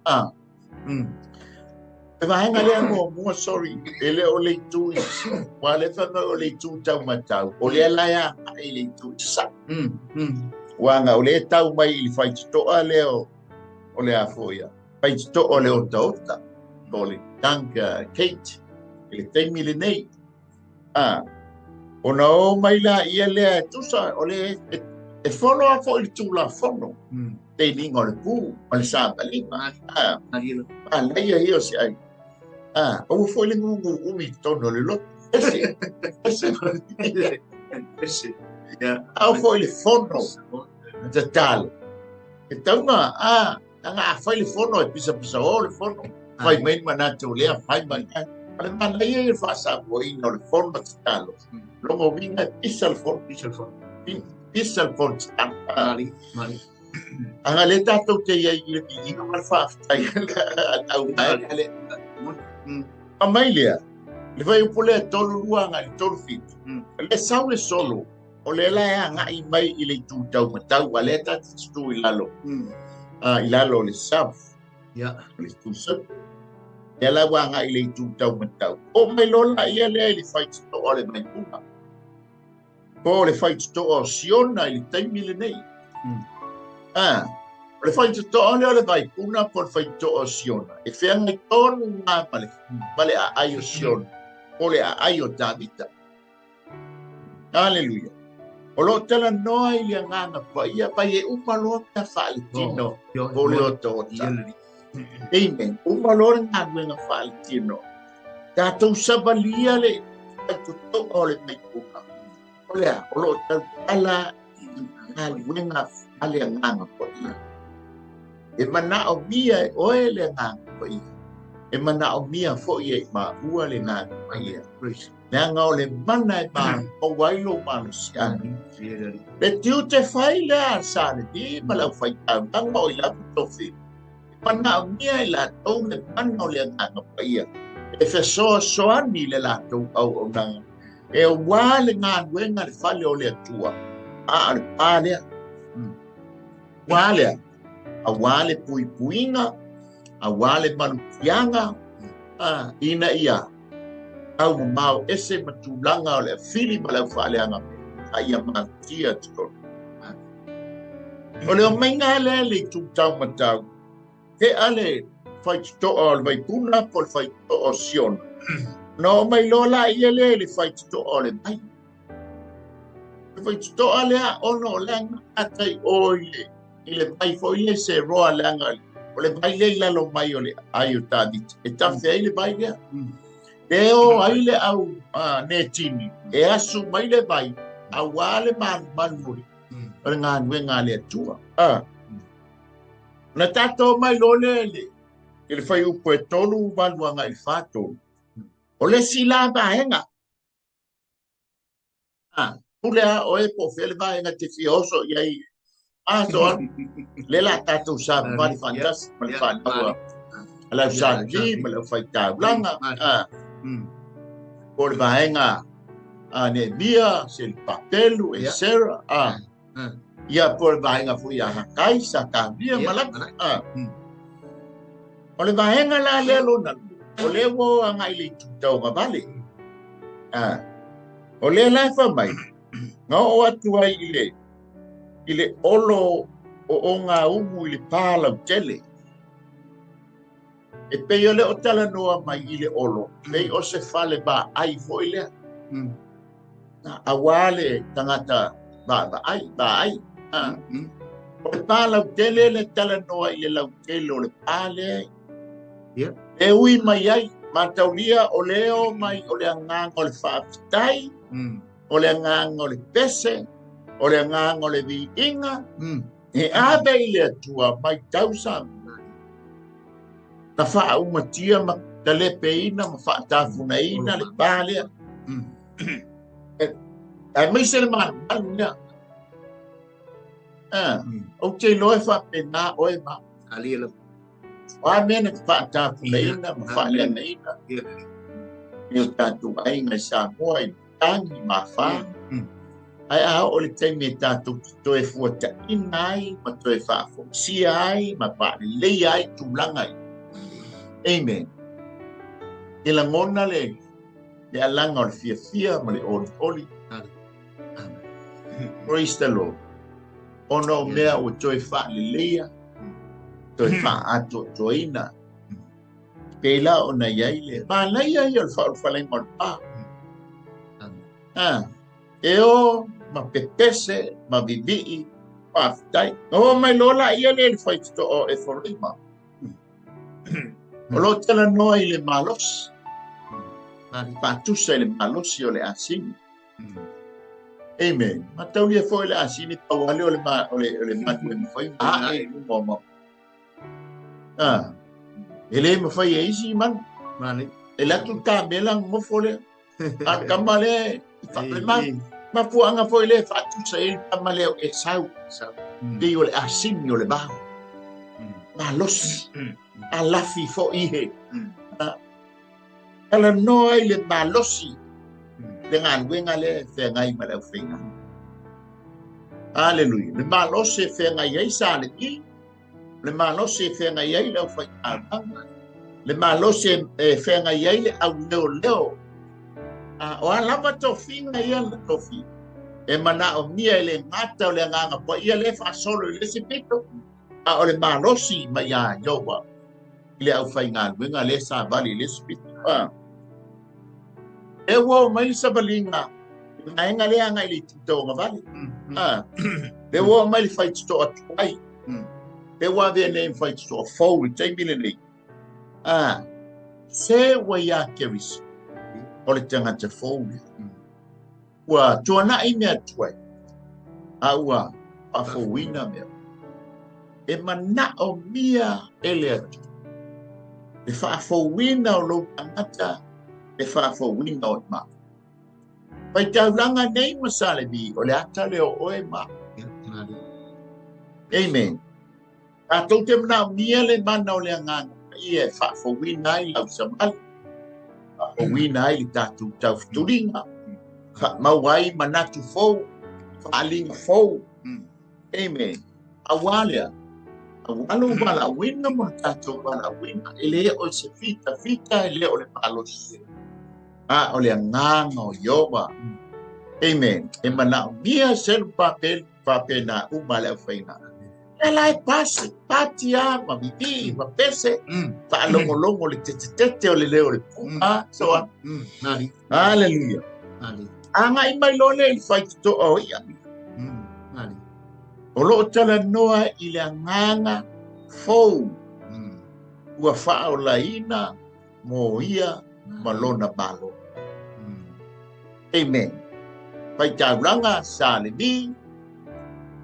E vaega lea muamua, sorry, e le o le itu i ua le fai mai o le itu taumatau, o lea la e agai i le itu i sasae. Uaga o lea e tau mai i le faitotoa lea o le a foi ia. Faitotoa o le otaota, o le Tanka Kate, i le taimi lenei. Ona o mai la ia lea e tusa, o le e fono a foi le tulafono. Te liga o le pu, ma le savaliga. Laia ia o se ai. O ua foi le gugu umi i totonu o le loto. Ese, ese. Ese. Ia. Au foi le fono, tatalo. E taunga, anga a fai le fono, e pisapisa o le fono. Fai mai manatu lea, fai mai. O le manaia ia le faasamoaina o le fono tatalo. Logo uiga e pisa le fono. Pisa le fono. Pisa le fono tatalo. Mali, mali. Anga le tatou te iai i le viiga ma le faafetai. Au mai le. A mai lea, le vai upu lea 32 agai i le 37. Le sau le solo, o le la e agai mai i le itu taumatau, a lea tatou te tu i lalo. I lalo o le South. Ia. O le itu South. Ia la ua agai i le itu taumatau. O mai lola ia lea i le faitotoa o le Vaipuna. Po o le faitotoa o Siona i le taimi lenei. O le faitotoa lea o le Vaipuna po o le faitotoa o Siona. E feagai tonu ngā ma le aai o Siona. Po o le aai o Davita. Hallelujah. O lo tala noa i le agaga paia, pai e uma loa mea faaletino po o le otaota. Amen. Uma loa le galuega faaletino. Tatou savalia le faitotoa o le Vaipuna. O lea, o lo tautala i galuega a le agaga paia. E manaomia e oe le agaga paia. E manaomia foi e maua le agaga paia. Leaga o le mana e maua ai lou malosiaga. Le tiute fai lea sa le vi ma lau faitaulaga o i lava tofi. E manaomia e latou le mana o le agaga paia. E fesoasoani le latou auaunaga. E ua le galuega le fale o le Atua. A le pa lea. Ua lea, auā le puipuiga, auā le malutiaga, ina ia taumamao ese ma tulaga o le afili ma le aufaaleaga mea, a ia malutia totonu. O le omaiga lea i le itu taumatau, tea le faitotoa o le vaipuna po o le faitotoa o Siona, ona oo mai loa laia lea i le faitotoa o le vai. Le faitotoa lea ona o le agata i o i le vai foi lea i Seroa, leaga o le vai lea i lalo mai o le ai o Taviti, e tafe ai le vai lea. E o ai le au netini, e asu mai le vai, auā le malumalu o le galuega a le Atua. Na tatou mai loa lea i le fuaiupu e 3 8 agai i le 4 3. O le isi la vaega, pule a oe po o fea le vaega te fia oso i ai. So le la tatou savavali faatasi ma le fanau a le au Salvi ma le au faitaulaga. Po o le vaega a Nehemia, Selupapelu, Esera, ia po o le vaega foi ia Hakai, Sakaria ma Laki. O le vaega la lea lona, o lea ua o agai i le itu taugavale. O lea la e fai mai, na oo atu ai i le olo o ogaumu i le pa lautele. E pei o le o talanoa mai i le olo, pei o se fale vaai foi lea. Auā le tagata vaai. O le pa lautele le talanoa i le lautele o le pa lea. E ui mai ai, mataulia o leo mai o le agaga o le faafetai, o le agaga o le pese, o le agaga o le viiga, e ave i le Atua mai tausaga. Na faaumatia ma talepeina ma faatafunaina le pa lea. Ae maise le malumalu lea. Ou te iloa e faapena oe ma. O a mea na faatafunaina ma faaleagaina i o tatou aiga i Samoa i tagi ma afa. Ae a oo le taimi e tatou te toe fuataina ai ma toe faafoisia ai ma faaleleia ai tulaga ia. Amen. E lagona le alaga o le fiafia ma le olioli. Praise the Lord. Ona o mea ua toe faaleleia, toe faaatoatoaina. Pei la ona i ai le manaia ia o le faaulufaleina o le pa. E o ma pepese ma vivii faafetai. Na oo mai loa laia lea i le faitotoa o Eferaima. O lo o talanoa i le malosi. Faatusa i le malosi o le asini. Amen. Mataulia foi le asini pau lea o le manu e mafai ona ae i luga o mauga. E le mafai e isi manu. E le atu le kamela gogofo lea. A le kama lea e mafuaaga foi lea e faatusa ai le kama lea o Esau. Pei o le asini o le vao. Malosi. Alafi foi he. Talanoa ai le malosi le galuega lea e feagai ma le aufaiga. Aleluia. Le malosi e feagai ai sa le i, le malosi e feagai ai le aufaigaluega, le malosi e feagai ai le auleoleo. O a lava tofiga ia na tofi. E manaomia e le gata o le agaga paia lea e faasolo i le isi pito, a o le malosi mai ia Ieova i le aufaigaluega lea savali i le isi pito. E ua o mai le savaliga i vaega lea agai i le itu taugavale. Le ua o mai le faitotoa tuai. Le ua avea nei ma faitotoa fou i le taimi lenei. Se ua ia Keriso o le tagata fou lea. Ua tuanai mea tuai, a ua faafouina mea. E manaomia e le Atua le faafouina o lou tagata, le faafouina o i ma. Faitaulaga nei ma Salemi, o le ata lea o oe ma. Amen. Tatou te manaomia le mana o le agaga ia e faafouina ai lau savali, faafouina ai le tatou taufetuliga, faamaua ai manatu fou, Faaaliga fou. Amen. Auā lea, auā lou valaauina ma le tatou valaauina, e lē o se fitafita, e lē o le malosi, a o le agaga o Ieova. Amen. E manaomia selu faapena uma le aufaiga. Ia la e pasi, pati a ma vivi ma pese, faalogologo le tetetete o le leo o le pu'a, so on. Hallelujah. Agai mai loa lea i le faitotoa o i'a. O loo talanoa i le agaga fou ua faaolaina mo ia ma lona Malo. Amen. Faitaulaga Salemi,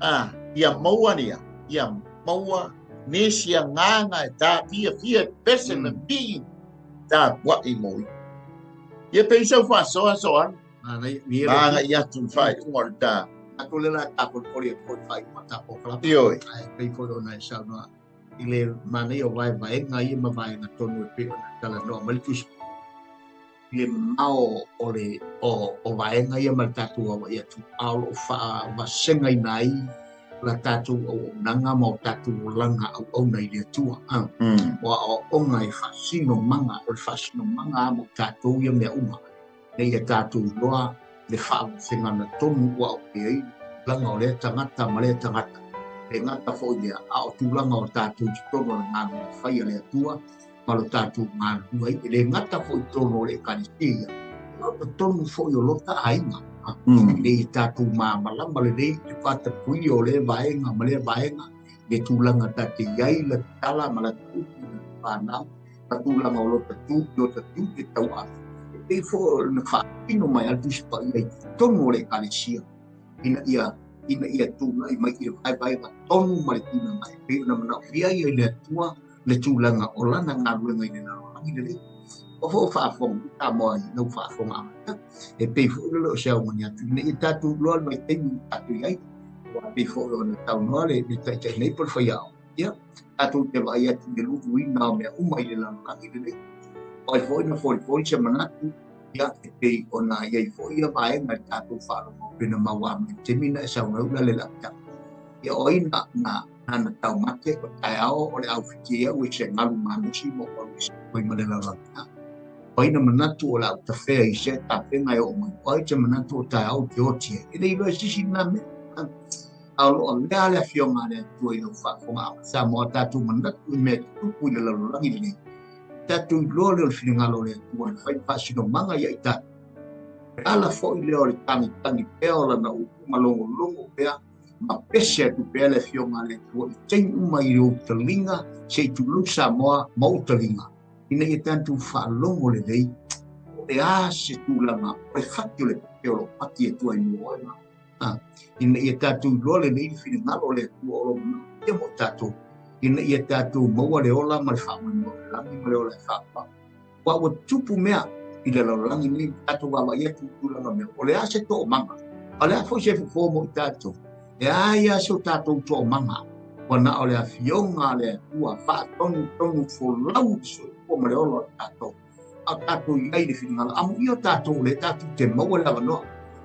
a ia maua nia, ia maua nisi agaga e tafiafia e pese ma pii tapuai mo ia. Ia pei sau faasoa soana. Agai atu i le faaiuga o le ta. Tatou le la tapolepole atu foi i le faaiuga o tatou kalama. Ioe. Ae pei foi ona e saunoa i le manaia o vaevaega ia ma vaega tonu e pei ona talanoa mai le Tusi i le mamao o le o vaega ia ma le tatou auai atu, a o lo o faavasegaina ai la tatou auaunaga ma o tatou olaga auauna i le Atua. O aoaoga e faasinomaga, o le faasinomaga lava mo tatou ia mea uma, ina ia tatou iloa le faavasegana tonu ua aumai ai le tulaga o lea tagata ma lea tagata. E gata foi lea, a o tulaga o tatou i totonu o le galuega fai a le Atua ma lo tatou galulue ai, e le gata foi i totonu o le Ekalesia ia, a o totonu foi o lota aiga. Ina ia tatou malamalama lelei i le vatapuia o lea vaega ma lea vaega, i le tulaga ta te i ai la tala ma la upu i la fanau, ma tulaga o lota tu, lota tiute tauave. E pei foi ona faatino mai a le Tusi Paia i totonu o le Ekalesia, ina ia tulai mai i le vaevaega tonu ma le tulaga e pei ona manaomia ia i le Atua le tulaga o lana galuega i le lalolagi lenei. O fo faafofoga Samoa i lau faafofoga amata, e pei foi le o se aumani atu ina ia tatou iloa le vaitaimi ua tatou i ai. Ua pei foi ona saunoa le taitai nei po o le faiaoga, ia tatou te vaai atu i le luluina o mea uma i le lalolagi lenei. O ai foi na folifoli se manatu, ia e pei ona i ai foi ia vaega i le tatou faalogo pe na maua mai taimi na e saunoa ai ula le laptop. Ia o ai na taumate o taeao o le aufiti ia ua se galu malosi mo o oi ma le lalolagi. O ai na manatu o le au tafea i se tafega e oo mai, o ai te manatu o taeao te oti ai. E le iloa e sisi lena mea. A o lo o avea le afioga a le Atua i lau faafofoga a Samoa tatou manatu i mea tutupu i le lalolagi lenei. Tatou iloa lea o le finagalo o le Atua e fai faasinomaga ia i tatou. E ala foi lea o le tagitagi pea o lana upu ma logologo pea ma pese atu pea le afioga a le Atua i taimi uma i ou taliga se i tulou Samoa ma ou taliga, ina ia tatou faalogo lelei o le a se tulaga o le fati o le pese o lo o fati atu ai mo oe ma ina ia tatou iloa lelei le finagalo o le Atua o lo o manaomia mo tatou, ina ia tatou maua le ola ma le faamoemoe o le lagi ma le ola e faapau. Ua tupu mea i le lalolagi nei, tatou vaavaai atu i tulaga mea, o le a se toomaga, a o le a foi se fofo mo i tatou, e a ia se o tatou toomaga, ua na o le afioga a le Atua faatonutonu folau le soifua ma le ola o tatou. A o tatou i ai i le finagalo, amuia o tatou o lea tatou te maua le avanoa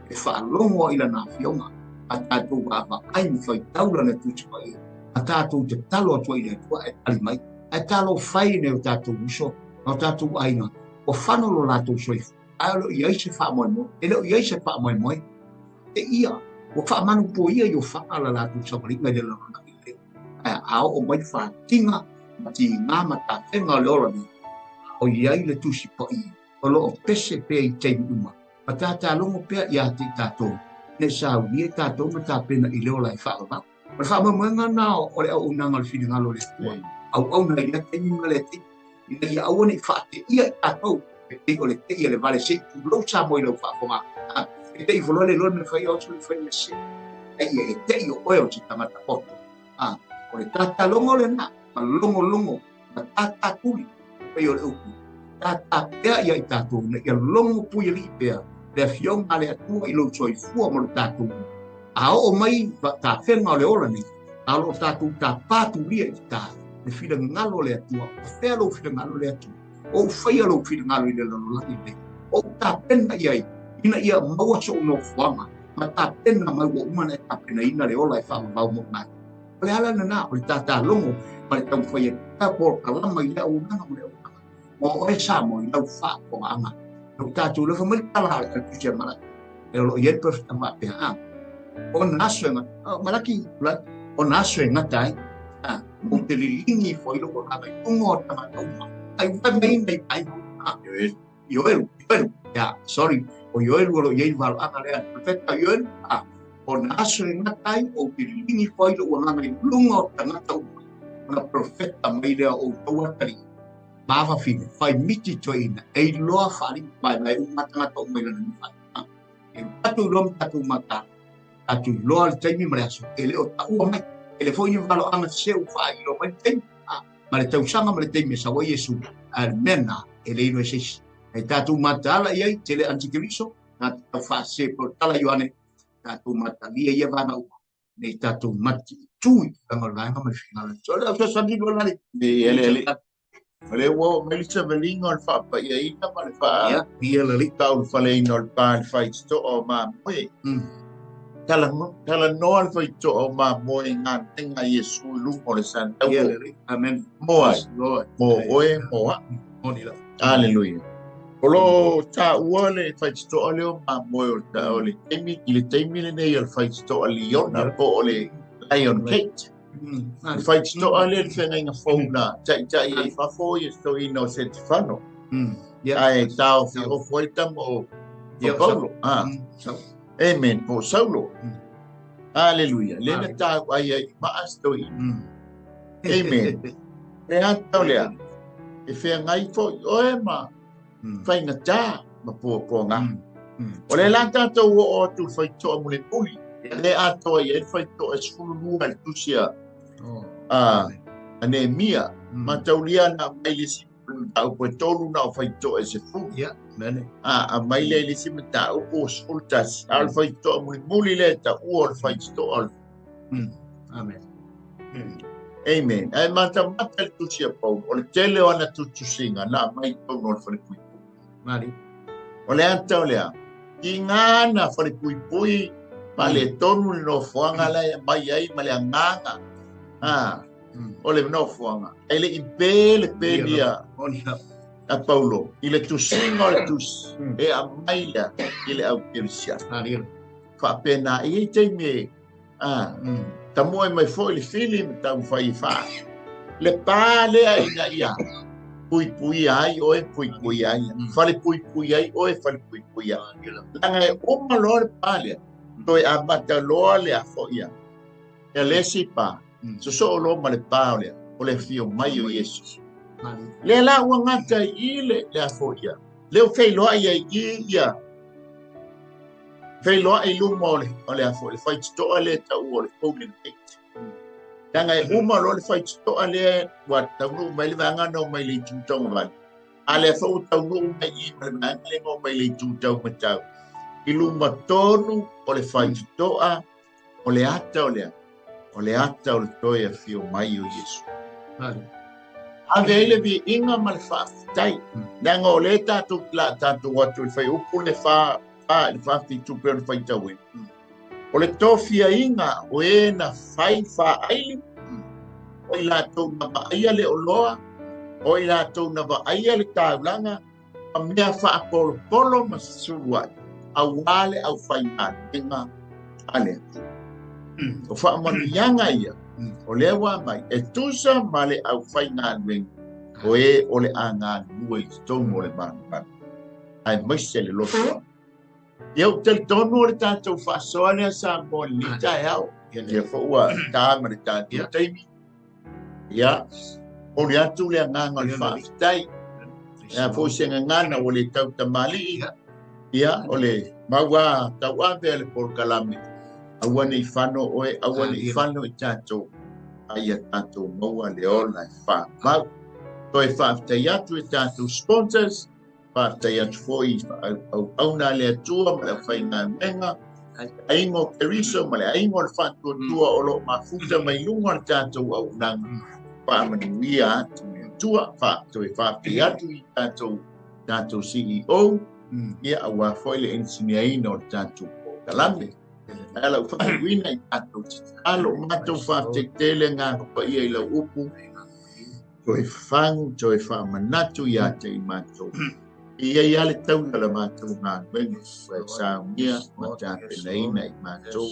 e faalogo ai i lana afioga, a tatou vaavaai ma faitau lana Tusi Paia, a tatou tatalo atu ai i le Atua e tali mai. Ae talofa e nai o tatou uso ma o tatou aiga, ua fano lo latou soifua, ae o le o i ai se faamoemoe, e le o i ai se faamoemoe. E ia, ua faamanupoia i o fana la latou savaliga i le lalolagi lenei. Ae a oo mai fatiga ma tiga ma tafega o le ola nei, a o i ai le Tusi Paia, o lo o pese pea i taimi uma, ma tatalogo pea ia te i tatou, ne i saunia i tatou ma tapena i le ola e faavavau. O le faamoemoega lena o le auaunaga o le finagalo o le Atua, auauna i lea taimi ma lea taimi, ina ia aua ne i faateia i tatou, e pei o le tei a le vale se i tulou Samoa i lau faafofoga. E tei ifo loa le iloa le mea fai, o le fai mea sese. Ai ia e tei o oe o se tagata poto. O le tatalogo lena, ma logologo, ma tatatuli, pei o le upu, tata pea ia i tatou, ina ia logo puialii pea le afioga a le Atua i lou soifua ma lo tatou. A oo mai tafega o le ola nei, a o lo o tatou tapatulia i ta le finagalo o le Atua, o fea lou finagalo le Atua, o ou faia lou finagalo i le lalolagi lenei, o ou tapena i ai, ina ia maua so'u nofoaga. Ma tapena mai ua uma na e tapenaina le ola e faavavau mo matou. O le ala lena o le tatalogo ma le taumafai atu pea polokalama i le auaunaga ma le auaunaga. Mo oe Samoa i lau faafofogaaga. Lau tatou lefa mai le tala a le Tusi a Malaki. E o lo o i ai le profeta faapea, a. O na aso e gata, Malaki, o na aso e gata ai, a, ou te liligi ifo ai lou agaga i luga o tagata uma. Ai vai mai nei ai, a, Ioelu, Ioelu, ia, sorry, o Ioelu o lo o i ai le valoaga lea, le profeta o Ioelu, a, o na aso e gata ai, ou te liligi ifo ai lou agaga i luga o tagata uma. Ona profeta mai lea o outou atalii, ma fafine, fai miti toeaina, e iloa faalii vaevae uma tagata uma i lana nifai. E tatou iloa ma tatou mata, tatou iloa le taimi ma le aso, e le o taua mai. E le foi ni valoaga sese ua faailoa mai le taimi, ma le tausaga ma le taimi e sau ai Iesu, a le mea lena, e le iloa e se isi. Ai tatou mataala i ai, tele antikeriso, na te tau faasese po o le tala Ioane, tatou matalia ia vaega uma, nei tatou mati i tu i tulaga o le vaega ma le finagalo. So, le au fesoasoani lua lale. E ele ele. O le ua oo mai le savaliga o le faapaiaina ma le Ia, ia lali. Faaulufaleina o le pa i le faitotoa o mamoe. Talanoa le faitotoa o mamoe i galuega a Iesu i luga o le sandaua. Ia lali. Amen. Mo ai? Mo oe, mo a'u. Moni lava. Aleluia. O lo o taua le faitotoa lea o mamoe o le taimi, i le taimi lenei o le faitotoa liona po o le Lion Gate. Le faitotoa lea le feagaiga fou na taitai ai i fafo ia toeaina o Setefano. Ae taofiofo ai le tama o Paulo. Amen. Po o Saulo. Aleluia. Lea na taua ai ai i maa se toeaina. Amen. Le ata o lea, e feagai foi oe ma faigata ma puapuaga. O le la tatou oo atu i le faitotoa mulimuli, le atoa i ai le faitotoa e 12 i le tusi a Neemia. Mataulia na aumai le isi mataupu e 3 na o faitotoa e 10. A aumai lea i le isi mataupu 11. A o le faitotoa mulimuli lea e taua o le faitotoa o le Amen. Amen. Ae matamata le tusi a Paulo, o le tele o ana tusitusiga na aumai i totonu o le falepuipui. Mali. O le ata o lea, i ngā ana falepuipui ma le tonu le nofoaga la e aumai ai ma le agaga o le nofoaga. E le i pe le peni a Paulo i le tusiga o le tusi e aumai lea i le au kerisiano. Faapena, e i ai taimi e tamoe mai foi le fili ma taumafai e faa. Le pa lea ina ia puipuia ai oe, puipuia ai. Fale puipui ai oe, fale puipui ai. Leaga e uma loa le pa lea, toe amata loa le afoia. Ia le isi pa, sosoo loa ma le pa o lea, o le afio mai o Iesu. Lea la ua gata i i le afoia. Lea ua feiloai ai i ia feiloai i luma o le o le afo le faitotoa lea e taua o le Golden Gate. Leaga e uma loa le faitotoa lea ua taunuu mai le vaega na omai le itu taugavale. A lea foi ua taunuu mai i ma le vaega lea na omai le itu taumatau. I luma tonu o le faitotoa o le ata o lea, o le ata o le toe afio mai o Iesu. Ave ai le viiga ma le faafetai. Leaga o lea tatou la tatou atu i le fuaiupu le 4, 4 i le 4-7 pei ona faitauina. O le tofiaiga o e na fai faaili, o i latou na vaaia le oloa, o i latou na vaaia le taulaga, ma mea faapolopolo ma suluai, aua le aufaigaluega a le Atua. O faamanuiaga ia, o lea ua aumai, e tusa ma le aufaigaluega o e o le a galulue i totonu o le manumanu, aemaise le loto. Ia ou talitonu o le tatou faasoa lea Samoa i lenei taeao. Ia foi ua ta ma le tatou taimi. Ia, momoli atu le agaga o le faafetai. Ia foi se gagana ua le tau tamalii. Ia, o le mau a tauave a le polokalame. Aua ne i fano oe, aua ne i fano i tatou. A ia tatou maua le ola e faamau. Toe faafetai atu i tatou sponsors. Faafetai atu foi i auauna a le Atua ma le aufaigaluega, aiga o Keriso ma le aiga o le Faatuatua o lo o mafuta mai luga o le tatou auaunaga. Faamanuia atu le Atua, toe faafetai atu i tatou CEO, ia aua foi le engineer-ina o le tatou polokalame. Ae lau faaiuina i tatou tatalo, matou faafetai ngā paia i lau upu, toe fafagu, toe faamanatu ia te i matou. Ia ia le taula la matou galuega, ua e saunia ma tapenaina i matou.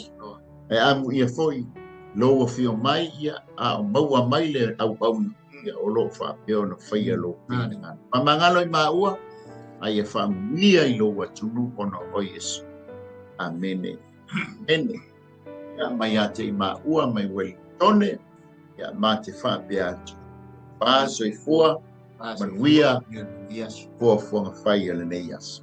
Ae amu ia foi lou afio mai ia, a o maua mai le auauna, ia o loo faapea ona faia lou finagalo. Faamagalo i maua, a ia faamanuia i lou atunuu ona o Iesu. Amene. Amene. Ia mai ia te i maua mai Uelintone, ia ma te faapea atu. Fa soifua, manuia, fuafuaga fai a lenei aso.